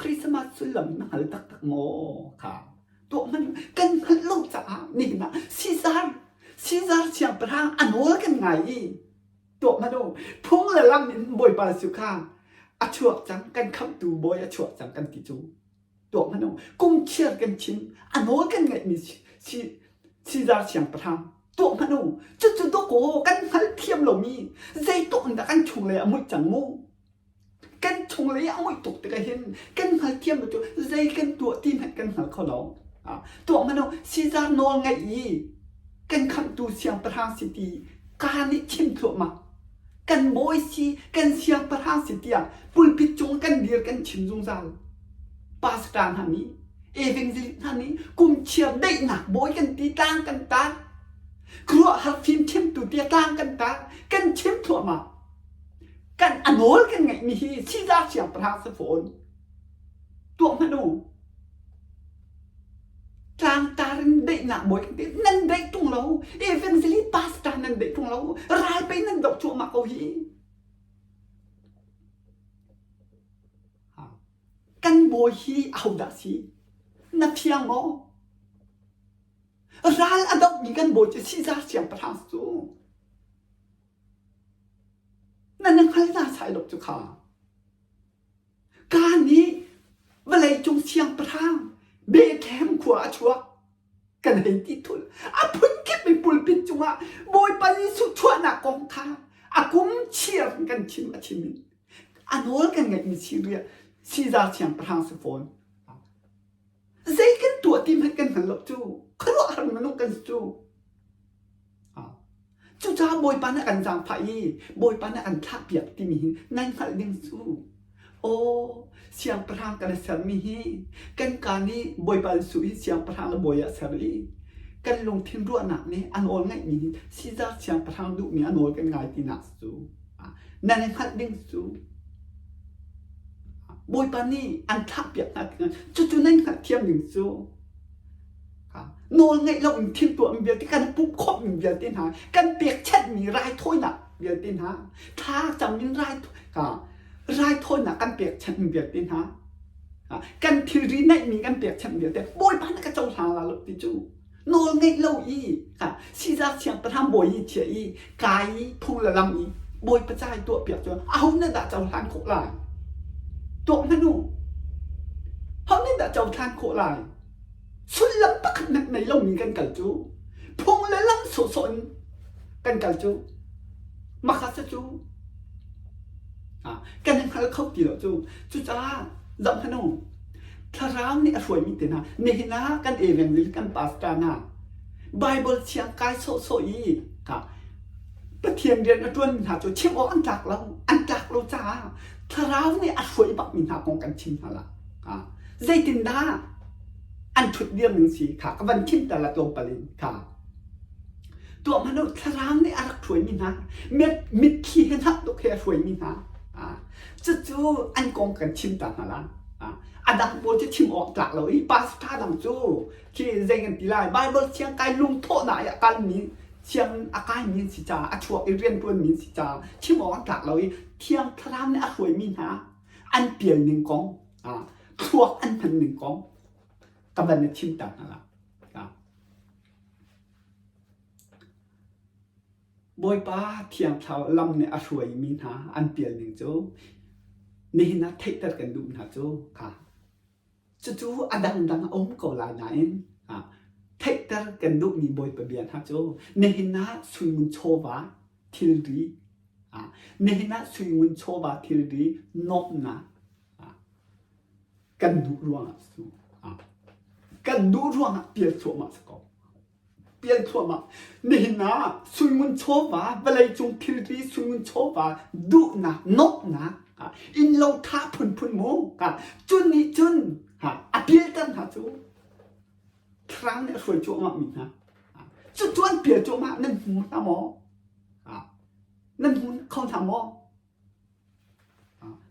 Christmas sullam na hngal taktak maw kha tuah hmanh kan hngalh lo caah nihin ah Caesar Caesar siangpahrang a nawl kan ngai i tuah hmanh u phung le lam in Bawipa cu kha a chuak cang kan khamhtu bawi a chuak cang kan ti cu tuah hmanh u kum chiar kan chim a nawl kan ngaihmi Caesar siangpahrang tuah hmanh u cucu dawkaw kan hngalthiam lomi zeitluk in dah kan chunglei a muih cang mu kan chunglei a muih tuk tikah hin kan hngalthiam lo cu zei kan tuah ti hmanh kan hngal kho lo tuah hmanh u Caesar nawl ngaih i kan khamhtu siangpahrang si ti ka nih chim thluahmah kan bawi si kan siangpahrang si tiah pulpit cung kan dir kan chim zungzal pastor hna nih evangelist hna nih kum chiar daihnak bawi kan ti tlang kan tar khuaruahhar fim chimtu tiah tlang kan tar kan chim thluahmah kan a nawl kan ngeihmi hi Caesar siangpahrang si fawn tuah hmanh u Tlangtar in daihnak bawi kan ti. Nan daih ṭung lo. Evangelist pastor nan daih ṭung lo. Ral pei nan doh cuahmah ko hi. Kan bawi hi ahodah si? Na fiang maw? Ral a dohmi kan bawi cu Caesar siangpahrang cu. Na na hngal na sai lo cu kha. Ka nih vawleicung siangpahrang Bethlehem khua a chuak kan hei ti thul. A phunkip in pulpit cungah Bawipa Jesuh chuahnak kong kha a kum chiar in kan chim a chim in a nawl kan ngeihmi Syria Caesar siangpahrang si fawn. Zei kan tuah ti hmanh kan hngal lo cu khuaruahhar minung kan si cu. Cucaah Bawipa nih a kan zaangfah i Bawipa nih a kan thlahpiak timi hi nan hngalh ding cu aw siangpahrang kan i sermi hi kan kaa nih Bawipa Jesuh hi siangpahrang le bawi ah ser i kan lungthin ruahnak nih a nawl ngaihmi hi Caesar siangpahrang duhmi a nawl kan ngai tinak cu nan i hngalh ding cu Bawipa nih an thlahpiak hna tikah cucu nan hngalhthiam ding cu Nawl ngeih loin thil tuahmi vialte kan pumh khawhmi vialte hna kan pekchanhmi raithawinak vialte hna thla cam in raithawinak kan pekchanhmi vialte hna kan thilri neihmi kan pekchanh vialte Bawipa na ka cohlang la lo ti cu nawl ngeih lo i Caesar siangpahrang bawi i chia i kai i phung le lam i Bawipa ca i tuahpiak cu aho nih dah cohlan khawh lai? Tuak hmanh u. Ho nih dah cohlan khawh lai? Sullam pakhat hmanh nei lomi kan kal cu phung le lam sawhsawh in kan kal cu makha si cu kan i hngal kho ti lo cu. Cucaah zoh hmanh u. Thlarau nih a hruaimi te hna nihin ah kan evangelist kan pastor hna Bible thiang kai sawhsawh i Pathian rian a ṭuanmi hna cu chim awk an tlak lo. An tlak lo caah Thlarau nih a hruai bakmi hna kong kan chim hna la. Zeitindah an ṭhut dir ning si kha ka van chim ta la tlawmpal in kha. Tuah hmanh u Thlarau nih a rak hruaimi hna mitthli he hnap tuk he a hruaimi hna. Cucu an kong kan chim ta hna la. A dang pawl cu chim awk tlak lo i pastor dang cu khi zei kan ti lai Bible thiang kai lungthawhnak i a kalmi sianginn a kaimi an si caah a chuak i rianṭuanmi an si caah chim awk an tlak lo i Thiang Thlarau nih a hruaimi hna an pial ning kong thluak an hman ning kong ka van i chim ta hna la. Bawipa Thiang Thlarau lam nih a hruaimi hna an pial ning cu nihin ah theihter kan duh hna cu kha Cucu a dangdang a um ko lai nain theihter kan duhmi Bawipa bia hna cu nihin ah suingun chawva thilri nihin ah suingun chawva thilri nuamhnak kan duh ruangah cu kan duh ruangah pial thluahmah si ko. Pial thluahmah. Nihin ah suingun chawva, vawleicung thilri suingun chawva duhnak, nuamhnak, innlo tha phunphun mu. Cun nih cun a pialter hna cu thlarau nih a hruai cuahmah mi hna. Cucu an pial cuahmah nan hmu hna maw? Nan hmu kho hna maw?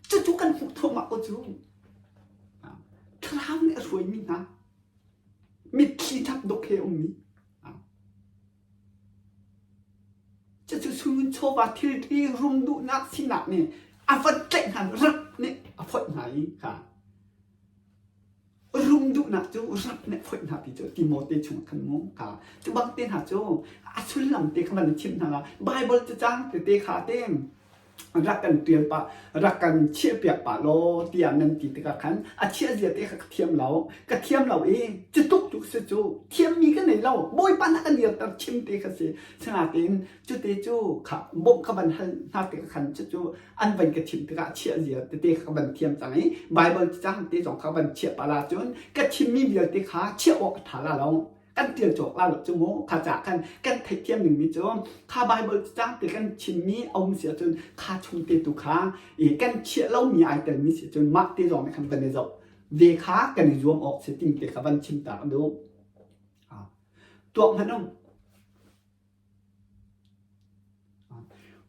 Cucu kan hmuh thluahmah ko cu. Thlarau nih a hruaimi hna mitthli thap duk he ummi. Cucu sungin chawva thilri rum duhnak sinak nih a van tlaih hna rak nih a foih hna i kha rum duhnak cu rak nih foih hna ti cu Timote chung khan mu kha cu bang te hna cu a sullam te kha van chim hna la Bible cu cang tete kha te rak kan ṭial pah rak kan chiahpiak pah law tiah nan ti tikah khan a chiah zia te kha ka thiam lo ka thiam lo i cu tuk tuk si cu thiammi ka nei lo bawipa na kan dirter chim te kha si sinain cute cu kha bawmh ka van hal hna tikah khan cucu an van ka chimh tikah chiah zia tete kha ka van thiam cang i Bible cang te zong kha van chiah pah la cun ka chimmi vialte kha chiah awk a ṭha la lo kan ṭial cawk la lo cu mu kha ca khan kan theihthiam dingmi cu kha Bible cang te kan chimmi a um si ahcun kha chung te tu kha i kan chiah lomi ai telmi si cun mah te zong nih khan van i zoh ve kha kan i zuam awk si ting te kha van chim ta duh tuak hmanh um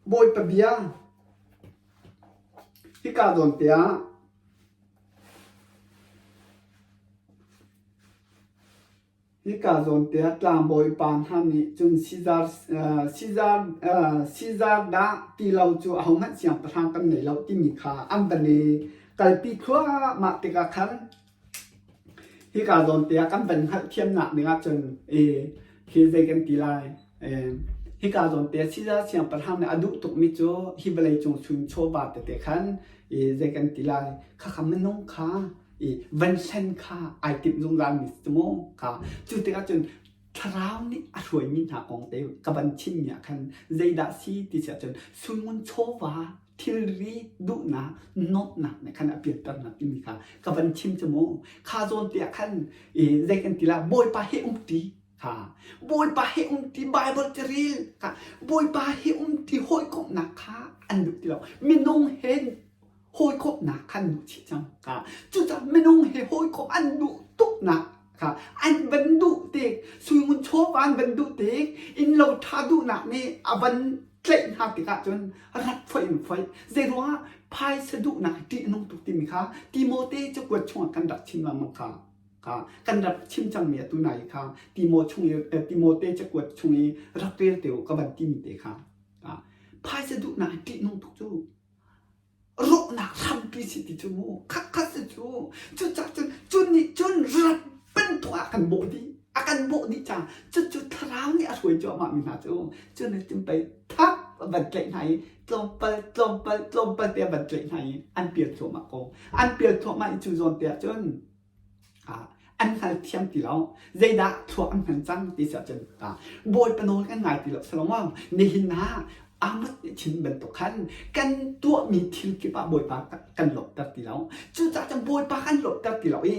Bawipa bia hika zawn te ah hika zawn te ah tlangbawi pa hna nih cun Sizar Sizar Sizar dah ti lo cu ahohmanh siangpahrang kan nei lo timi kha an van i kalpi thluahmah tikah khan Hika zawn te ah kan van hngalhthiamnak ding ahcun hi zei kan ti lai hika zawn te Caesar siangpahrang nih a duh tukmi cu hi vawleicung chung chawva tete khan zei kan ti lai khakha minung kha van hlen kha ai timh zungzalmi si mu kha cu tikah cun thlarau nih a hruaimi hna kong te ka van chimmi ah khan zeidah si ti si ahcun sungun chawva thilri duhnak nuamhnak nih khan a pianter hna timi kha ka van chim cu mu kha zawn te ah khan zei kan ti la bawipa he umti kha bawipa he umti bible ti rel kha bawipa he umti hawikomhnak kha an duh ti lo minung he hawikomhnak kha an duh chih cang kha cucaah minung he hawikomh an duh tuknak kha an van duh tik suingun chawva an van duh tik innlo ṭha duhnak nih a van tlaih hna tikah cun rat foih in foih zeiruangah phaisa duhnak hi ṭih a nung tuk timi kha Timote cakuat chungah kan rak chim lengmang kha kha kan rak chim cangmi atu nai kha Timo chung i Timote cakuat chung i rak rel te u ka van timi te kha phaisa duhnak hi ṭih nung tuk cu rawhnak hrampi si ti cu mu khatkhat si cu cucah cun cu nih cun rat bantuk ah kan bawh dih a kan bawh dih caah cucu thlarau nih a hruai cuahmah mi hna cu cu nih cun pei thap. van tlaih hna i tlawmpal tlawmpal tlawmpal te van tlaih hna i an pial thluahmah ko. An pial thluahmah i cu zawn te ah cun an hngalthiam ti lo. Zeidah thluak an hman cang ti si ahcun Bawipa nawl kan ngai ti lo salawng nihin ah Amos nih chim bantuk khan kan tuahmi thil kip ah Bawipa kan lawmhter ti lo. Cucaah cun Bawipa kan lawmhter ti lo i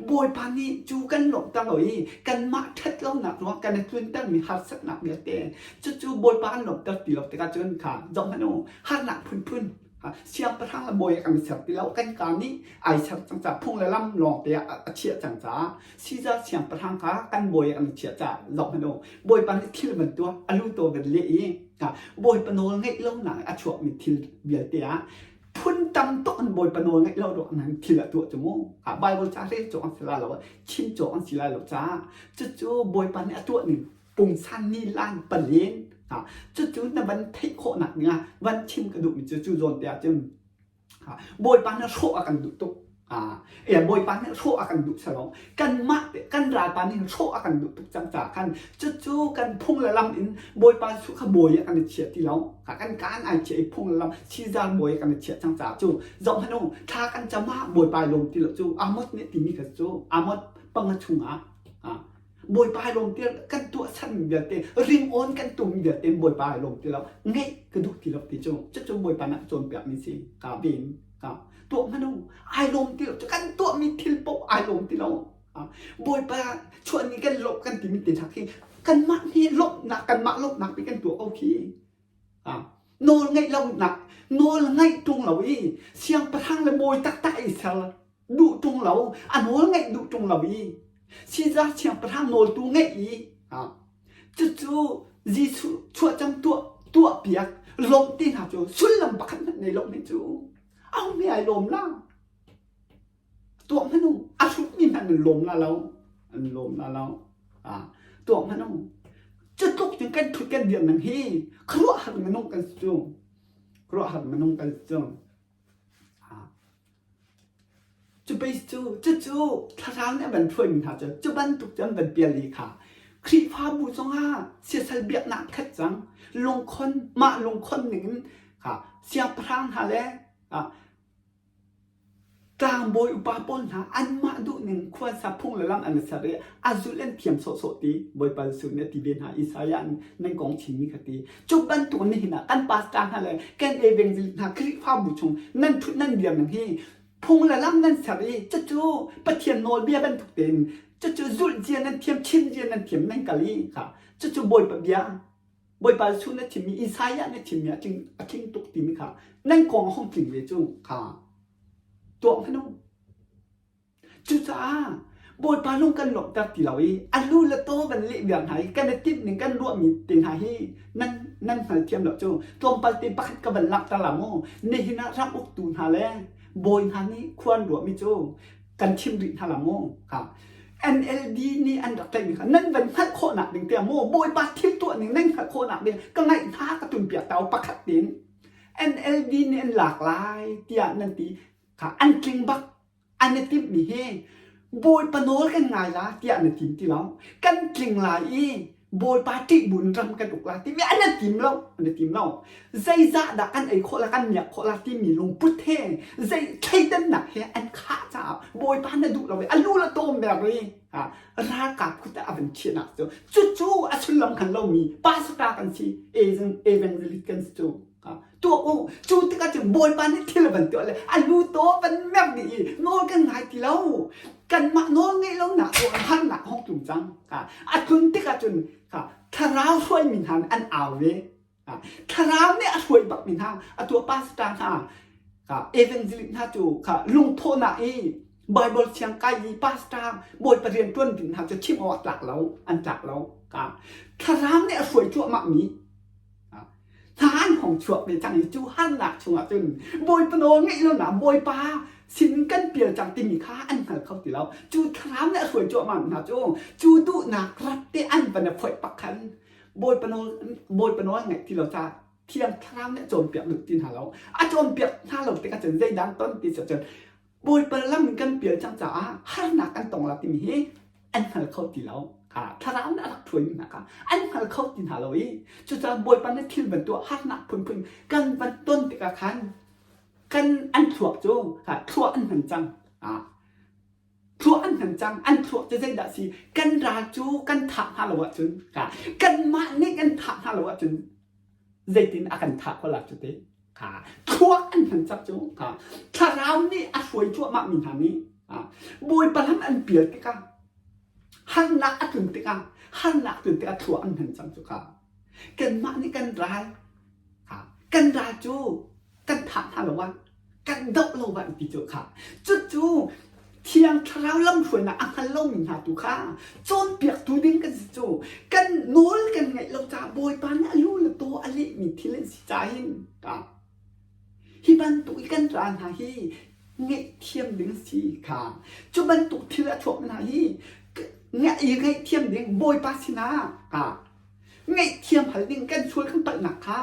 Bawipa nih cu kan lawmhter lo i kanmah ṭhat lonak ruang kan i tluntermi harsatnak vialte cucu Bawipa kan lawmhter ti lo tikah cun kha zoh hmanh u harnak phunphun siangpahrang le bawi kan ser ti lo kan ka nih ai ser cang caah phung le lam lawngte ah a chiah cang caah Caesar siangpahrang kha kan bawi kan chiah caah zoh hmanh u bawipa nih thil van tuah a lu taw van leh i bawipa nawl ngeih lonak a chuakmi thil vialte ah phun tam tuk an bawipa nawl ngeih lo ruang nan thil a tuah cu mu Bible ca rel cawk an si lai lo chim cawk an si lai lo caah cucu bawipa nih a tuah ning pungsan ni lan palen cucu na van theih khawhnak dingah van chim ka duhmi cu cu zawn te ah cun Bawipa nih hrawh a kan duh tuk. E Bawipa nih hrawh a kan duh salo. Kanmah te kan ralpa nih hrawh a kan duh tuk cang caah khan cucu kan phung le lam in Bawipa Jesuh kha bawi ah kan i chia ti lo. Kan kaan ai chia i phung le lam Caesar bawi ah kan i chiah cang caah cu zoh hmanh u thla kan cam ah Bawipa i lawm ti lo cu Amos nih timi kha cu Amos panga chungah Bawipa ai lawm ti kan tuahsermi vialte ringawn kan tummi vialte Bawipa ai lawm ti lo ngeih ka duh ti lo ti cu cucu Bawipa nih a cawnpiakmi si ka ven ka tuah hmanh u ai lawm ti lo cu kan tuahmi thil paoh ai lawm ti lo Bawipa chuahni kan lawmh kan timi te hna khi kanmah nih lawmhnak kanmah lawmhnak pi kan tuah ko khi nawl ngeih lonak nawl ngaih ṭung lo i siangpahrang le bawi taktak i ser duh ṭung lo a nawl ngaih duh ṭung lo i Caesar siangpahrang nawltu ngeih i cucu Jesuh chuahcam tuah tuahpiak lawmh ti hna cu sullam pakhat hmanh nei lo hme cu au mi ai lawm la Tuah hmanh u, a hrutmi hmanh an lawm la lo. An lawm la lo. Ah, tuah hmanh u. Cu tluk cun kan thut kan dir nang hi khuaruahhar minung kan si cu. Khuaruahhar minung kan si cu. Ah. Cu pei cu cucu thlarau nih a van hruaimi hna cu cu bantuk cu an van pial i kha Khrihfabu zongah siasal biaknak khat cang lungkhon mah lungkhon ningin kha siangpahrang hna le ah Tlangbawi upa pawl hna anmah duhning khuasa phung le lam an i ser i a zulh an thiam sawhsawh ti Bawipa Jesuh nih a ti ve hna. Isaiah nan kong chimmi kha ti. Cu bantuk nihin ah kan pastor hna le kan evangelist hna Khrihfabu chung nan ṭhut nan dir ning hi phung le lam nan ser i cucu Pathian nawlbia bantuk tein cucu zulh zia nan thiam chim zia nan thiam nan kal i kha cucu Bawipa bia Bawipa Jesuh na chimmi Isaiah na chimmi a tling a tling tuk timi kha nan kong a hung tling ve cu kha tuah hmanh u. Cucaah Bawipa lung kan lawmhter ti lo i a lu le taw van leh viar hna i kan i timh ning kan ruahmi te hna hi nan nan hngalthiam lo cu tlawmpal te pakhat ka van langhter la mu nihin ah ram uktu hna le bawi hna nih khua an ruahmi cu kan chim rih hna la mu ha NLD nih an rak tlaihmi kha nan van hngalh khawhnak ding tiah maw Bawipa thil tuah ning nan hngalh khawhnak ding ka ngaih hna ka tunpiak tau pakhat tein NLD nih an lak lai tiah nan ti kha an tling bak an i timhmi hi Bawipa nawl kan ngai la tiah na tim ti lo kan tling lai i Bawipa ṭih buin ram kan uk la timi an i tim lo an i tim lo zeizah dah kan ei khawh la kan miak khawh la timi lungput he zei thleidannak he an khah caah Bawipa na duh lo i a lu le tawm ber i ralkap kut ah a van chiahnak cu cucu a sullam khan lomi pastor kan si evangelist kan si cu tuah u cu tikah cun bawipa nih thil van tuah le a lu taw van mer dih i nawl kan ngai ti lo kanmah nawl ngeih lonak harnak hong tlung cang a tlun tikah cun thlarau hruaimi hna nih an au ve thlarau nih a hruai bakmi hna atu pastor hna evangelist hna cu kha lungthawhnak i Bible siang kai i pastor bawipa rian ṭuan ding hna cu chim awk tlak lo an tlak lo thlarau nih a hruai cuahmah mi Hna an hong chuak ve cang i cu harnak chungah cun Bawipa nawl ngeih lonak Bawipa sin kan pial cang timi kha an hngal kho ti lo. Cu thlarau nih a hruai cuahmah hna cu cu duhnak rat te an van i phoih pak khan Bawipa nawl Bawipa nawl ngaih ti lo caah Thiang Thlarau nih a cawnpiak duh ti hna lo. A cawnpiak hna lo tikah cun zeidang ton ti cun Bawipa lam in kan pial cang caah harnak kan tong la timi hi an hngal kho ti lo. Kha thlarau nih a rak hruaimi hna kha an hngal kho ti hna lo i cucaah Bawipa nih thil van tuah harnak phunphun kan van ton tikah khan kan an thluak cu thluak an hman cang. Thluak an hman cang. An thluak cu zeidah si? Kan ral cu kan thah hna lo ahcun kanmah nih kan thah hna lo ahcun zeitin a kan thah khawh la cu te. Thluak an hman cang cu. Thlarau nih a hruai cuahmah mi hna nih Bawipa lam an pial tikah harnak a tlun tikah harnak tlun tikah thluak an hman cang cu kha. Kanmah nih kan ral kan ral cu kan thah hna lo ah kan doh lo ah ti cu kha cucu thiang thlarau lamhruainak a hngal lomi hna tu kha cawnpiaktu ding kan si cu kan nawl kan ngaih lo caah bawipa nih a lu le taw a lehmi thil an si caah hin hi bantuk i kan ral hna hi ngaihthiam ding si kha cu bantuk thil a chuak hna hi i ngaihthiam ding bawipa sinah ngaihthiam hal ding kan sual kan palhnak kha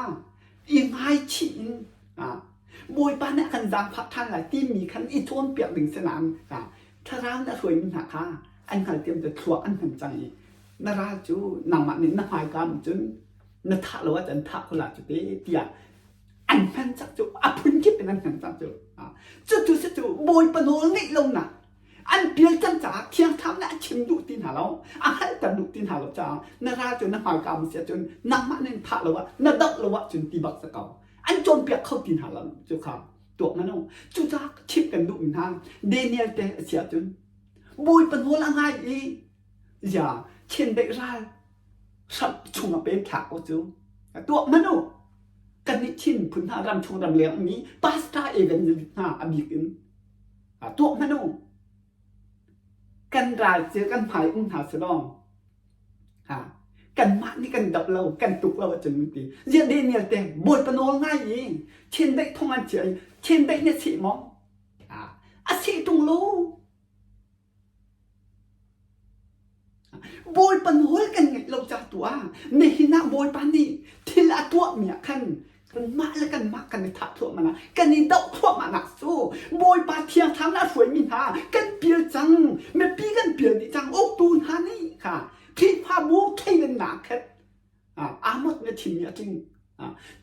i ngaichih in Bawipa nih a kan zaangfah ṭhan lai timi khan i cawnpiak ding si nain thlarau nih a hruaimi hna kha an hngalthiam cu thluak an hman cang i na ral cu nangmah nih na hmaika cun na thah lo ahcun thah ko la cu te tiah an hman cang cu a phunkip in an hman cang cu cucu si cu Bawipa nawl ngeih lonak An pial cang caah Thiang Thlarau nih a chim duh ti hna lo, a hngalhter duh ti hna lo caah na ral cu na hmaika um si ahcun nangmah nih thah lo ah na doh lo ahcun ti bak si ko. An cawnpiak kho ti hna lo cu kha tuak hmanh u. Cucaah chimh kan duhmi hna Daniel te a si ahcun Bawipa nawl a ngai i zia chiandeih ral hramh chung a pen thlak ko cu tuak hmanh u. Kannih Chin miphun hna ramchung ramleng ummi pastor evangelist hna a bik in Tuah hmanh u. Kan ral cu kan hmai um hna selaw kanmah nih kan doh lo, kan tuk lo ahcun an ti. Ziah Daniel te Bawipa nawl ngai i chiandeih thong an chiah i chiandeih nih a seh maw? A seh ṭung lo. Bawipa nawl kan ngaih lo ca tu ah nihin ah Bawipa nih thil a tuahmi ah khan kanmah le kanmah kan i thah thluahmah nak kan i doh thluahmah nak cu Bawipa thiang thlarau nih a hruaimi hna kan pial cang mipi kan pial dih cang uktu hna nih kha Khrihfabu thleidannak khat Amos nih a chimmi a tling.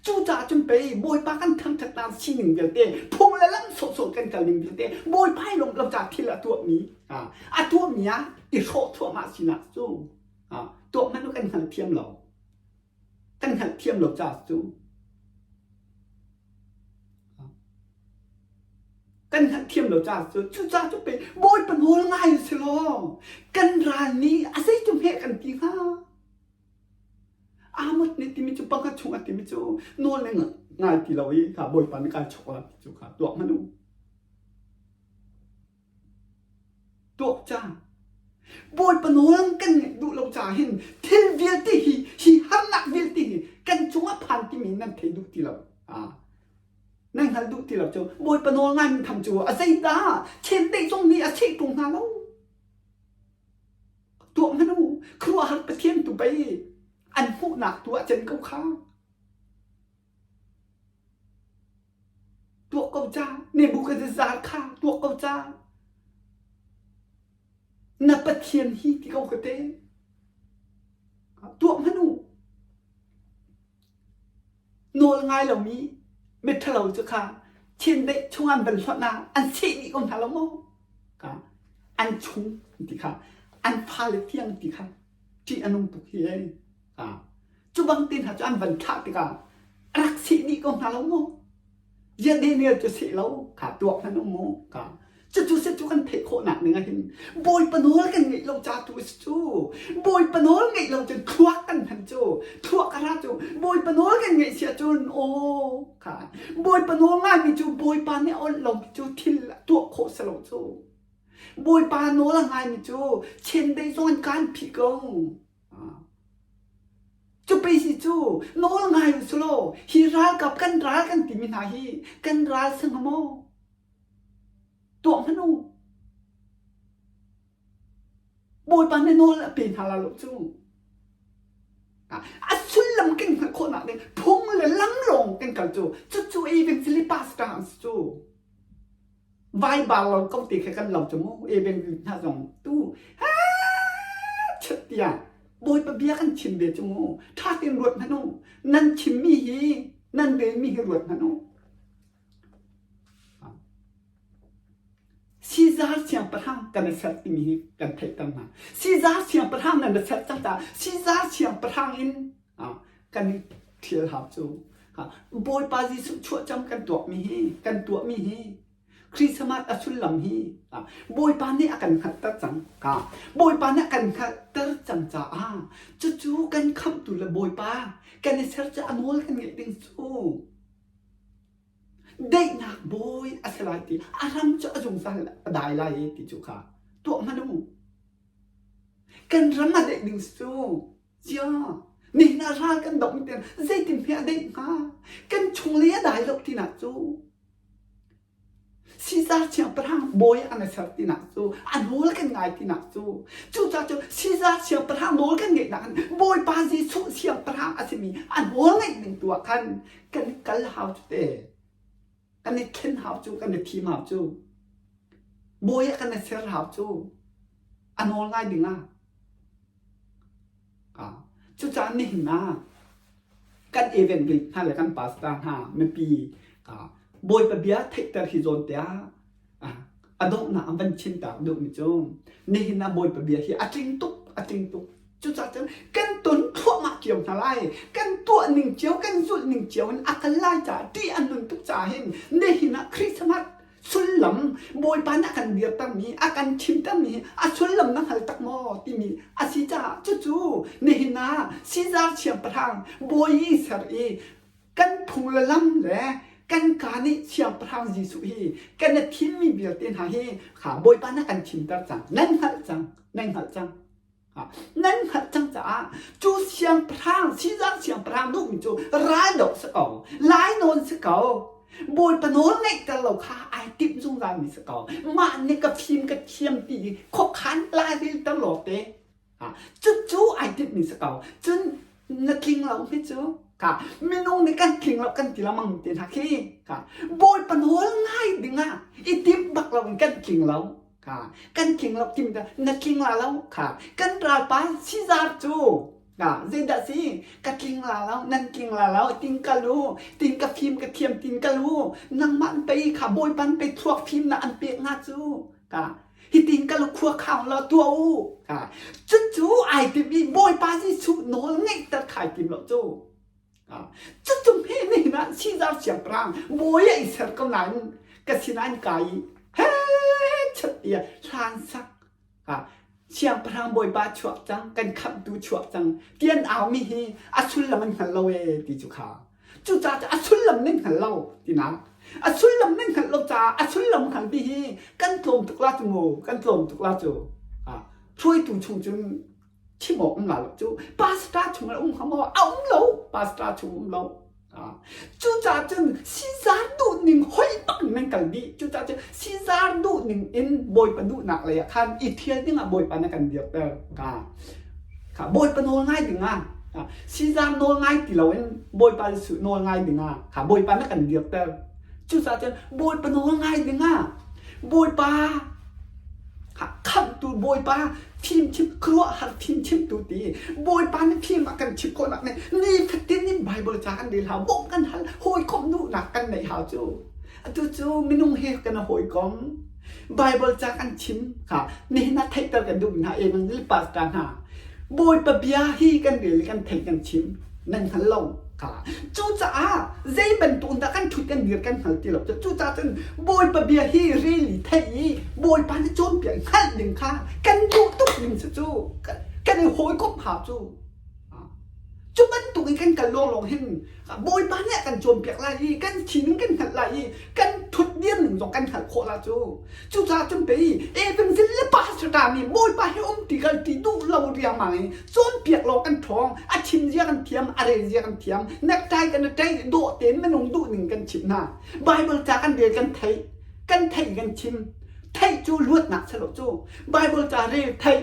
Cucaah cun pei Bawipa kan thangṭhatnak sining vialte, phung le lam sawhsawh kan kal ning vialte, Bawipa i lawmh lo caah thil a tuahmi, a tuahmi ah i hrawh thluahmah sinak cu tuah hmanh kan hngalthiam lo. Kan hngalhthiam lo caah cu kan hngalhthiam lo caah cu cucaah cu pei Bawipa nawl ngai si law kan ral nih a zei cu hme kan ti hnga. Amos nih timi cu pakhat chung a timi cu nawl na ngai ti lo i kha Bawipa nih kai chok la ti cu kha tuak hmanh u. Tuak ca. Bawipa nawl kan ngaih duh lo caah hin thil vialte hi hi harnak vialte hi kan cungah phan timi nan thei duh ti lo. Ah. Nan hngal duh ti lo cu Bawipa nawl ngai min tham cu a zeidah chiandeih zong nih a cheh tung hna lo. Tuah hmanh u, khuaruahhar Pathian tu pei an hmuhnak tu ah cen ko kha. Tuah ko ca, Nebuchadnezzar kha tuah ko ca. Na Pathian hi ti ko ka te. Tuah hmanh u. Nawl ngai lomi miṭhalo cu kha chiandeih chung an van hlonh ah an seh dih ko hna lo maw? Ka an chung ti kha an fale tiang ti kha ṭih a nung tuk hi ei. Cu bang te hna cu an van thlah tikah a rak seh dih ko hna lo maw? Ziah Daniel cu seh lo kha tuak hmanh um mu ka cucu si cu kan theih khawhnak ning ah hin Bawipa nawl kan ngeih lo ca tu si cu Bawipa nawl ngeih lo cun thluak kan hman cu thluak a ra cu Bawipa nawl kan ngeih si ahcun aw kha Bawipa nawl ngaimi cu Bawipa nih a awnh lo mi cu thil tuah khawh si lo cu Bawipa nawl a ngaimi cu chiandeih zong an kan phih ko Cu pei hi cu nawl ngai u si law hi ralkap kan ral kan timi hna hi kan ral si hnga maw? Tuah hmanh u. Bawipa nih nawl a pe hna la lo cu. A sullam kan hngalh khawhnak ding phung le lam lawng kan kal cu cucu evangelist pastor an si cu. Vai bar lo ko ti kha kan lo cu mu evangelist hna zong tu. chet tiah Bawipa bia kan chim ve cu mu. Ṭha tein ruat hmanh u. Nan chimmi hi nan relmi hi ruat hmanh u. Sizar siangpahrang kan i ser timi hi kan theihter hna. Sizar siangpahrang nan i ser cang caah Sizar siangpahrang in kan i ṭhial hau cu. Bawipa Jesuh chuahcam kan tuakmi hi kan tuahmi hi Christmas a sullam hi Bawipa nih a kan hngalhter cang. Bawipa nih a kan hngalhter cang caah cucu kan khamhtu le Bawipa kan i ser cu a nawl kan ngeih ding cu daihnak bawi a si lai ti a ram cu a zungzal a dai lai i ti cu kha tuah hmanh u. Kan ram a daih ding cu cia nihin ah ral kan doh mi zeitin hme a daih hnga? Kan chunglei a dai lo tinak cu Caesar siangpahrang bawi an i ser tinak cu a nawl kan ngai tinak cu cucaah cu Caesar siangpahrang nawl kan ngeihnak in Bawipa Jesuh siangpahrang a simi a nawl ngeih ding tu ah khan kan i kal hau cu te kan i thlen hau cu kan i thim hau cu bawi ah kan i ser hau cu a nawl ngai ding ah Cucaah nihin ah kan evangelist hna le kan pastor hna mipi Bawipa bia theihter hi zawn tiah a donghnak an van chimtak duhmi cu nihin ah Bawipa bia hi a tling tuk a tling tuk. Cucaah cun kan ton thluahmah cio hna lai. Kan tuah ning cio, kan zulh ning cio in a kal lai caah ṭih a nun tuk caah hin nihin ah Christmas sullam Bawipa nih a kan dirtermi a kan chimtermi a sullam na hngal tak maw timi a si caah cucu nihin ah Caesar siangpahrang bawi i ser i kan phung le lam le kan ka nih siangpahrang Jesuh hi kan i thimmi vialte hna hi kha Bawipa nih a kan chimter cang nan hngalh cang nan hngalh cang Nan hngalh cang caah cu siangpahrang, Caesar siangpahrang duhmi cu raldoh si ko, lainawn si ko, Bawipa nawl ngeihter lo kha ai timh zungzalmi si ko. Mah nih ka fim ka thiam ti i khuakhan lairelter law te. Cucu ai timhmi si ko. Cun na tling lo hi cu ka minung nih kan tling lo kan ti lengmang te hna khi ka Bawipa nawl ngai dingah i timh bak lo in kan tling lo. Kha kan tling lo tim na tling la lo kha kan ralpa Caesar cu na zeidah si ka tling la lo nan tling la lo tin ka lu tin ka fim ka thiam tin ka lu nangmah an pei kha bawipa an pei thluak fim na an pek nga cu ka hitin ka lu khua khang lo tua u ka cucu ai tim i bawipa Jesuh nawl ngeihter khai tim lo cu Cucu hme nihin ah Caesar siangpahrang bawi ah i ser ko nain ka sinah an kai i he chat tiah hlan sak siangpahrang bawipa chuak cang kan khamhtu chuak cang ti an aumi hi a sullam an hngal lo ee ti cu kha cucaah a sullam nan hngal lo tinak a sullam nan hngalh lo caah a sullam hngal ti hi kan tlawm tuk la cu mu kan tlawm tuk la cu hruaitu chung cun chim awk um la lo cu pastor chung ah um hnga maw a um lo pastor chung um lo cucaah cun Caesar duh ning hoi bak in nan kal dih cucaah cun Caesar duh ning in bawipa duhnak lei ah khan i thial ding ah bawipa na kan dirter ka kha bawipa nawl ngai ding ah Caesar nawl ngai ti loin bawipa Jesuh nawl ngai ding ah kha bawipa na kan dirter cucaah cun bawipa nawl ngai ding ah bawipa Khamhtu Bawipa fimchim khuaruahhar fimchimtu ti Bawipa nih fim a kan chimh khawhnak nih nifatin in Bible ca kan rel hau bawmh kan hal hawikomh duhnak kan neih hau cu atu cu minung he kan hawikom Bible ca kan chim kha nihin ah theihter kan duh hna evangelist pastor hna Bawipa bia hi kan rel kan theih kan chim nan hngal lo kha cucaah zei bantuk dah kan ṭhut kan dir kan hngal ti lo cucaah cun Bawipa bia hi rel i theih i Bawipa nih cawnpiak hngalh ding kha kan duh tuk ding si cu kan i hawikomh hau cu cu bantuk in kan kal lawnglawng hin Bawipa nih a kan cawnpiak lai i kan sining kan hngalh lai i kan ṭhut dir ning zong kan hngalh khawh la cu Cucaah cun pei evangelist le pastor nih Bawipa he um ti kal ti duh lo riangmang in cawnpiak lawng kan ṭhawng, a chim zia kan thiam, a rel zia kan thiam, necktie kan i ṭaih, dawh tein minung duh ning kan chimh hna. Bible ca kan rel kan theih, kan theih kan chim. Theih cu luatnak si lo cu. Bible ca rel theih,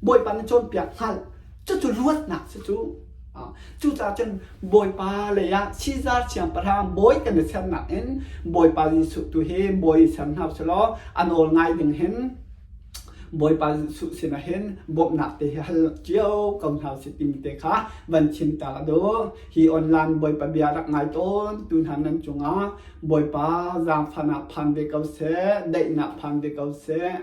Bawipa na cawnpiak hngalh. Cucu luatnak si cu. Cucaah cun Bawipa lei ah Caesar siangpahrang bawi kan i sernak in Bawipa Jesuh tu hi bawi i ser hna usih law a nawl ngai ding hin. Bawipa Jesuh sinah hin bawmhnak te hi hal cio ko hna usih timi te kha van chim ta ka duh. Hi online Bawipa bia rak ngai tawn tu hna nan cungah Bawipa zaangfahnak phan ve ko seh, daihnak phan ve ko seh.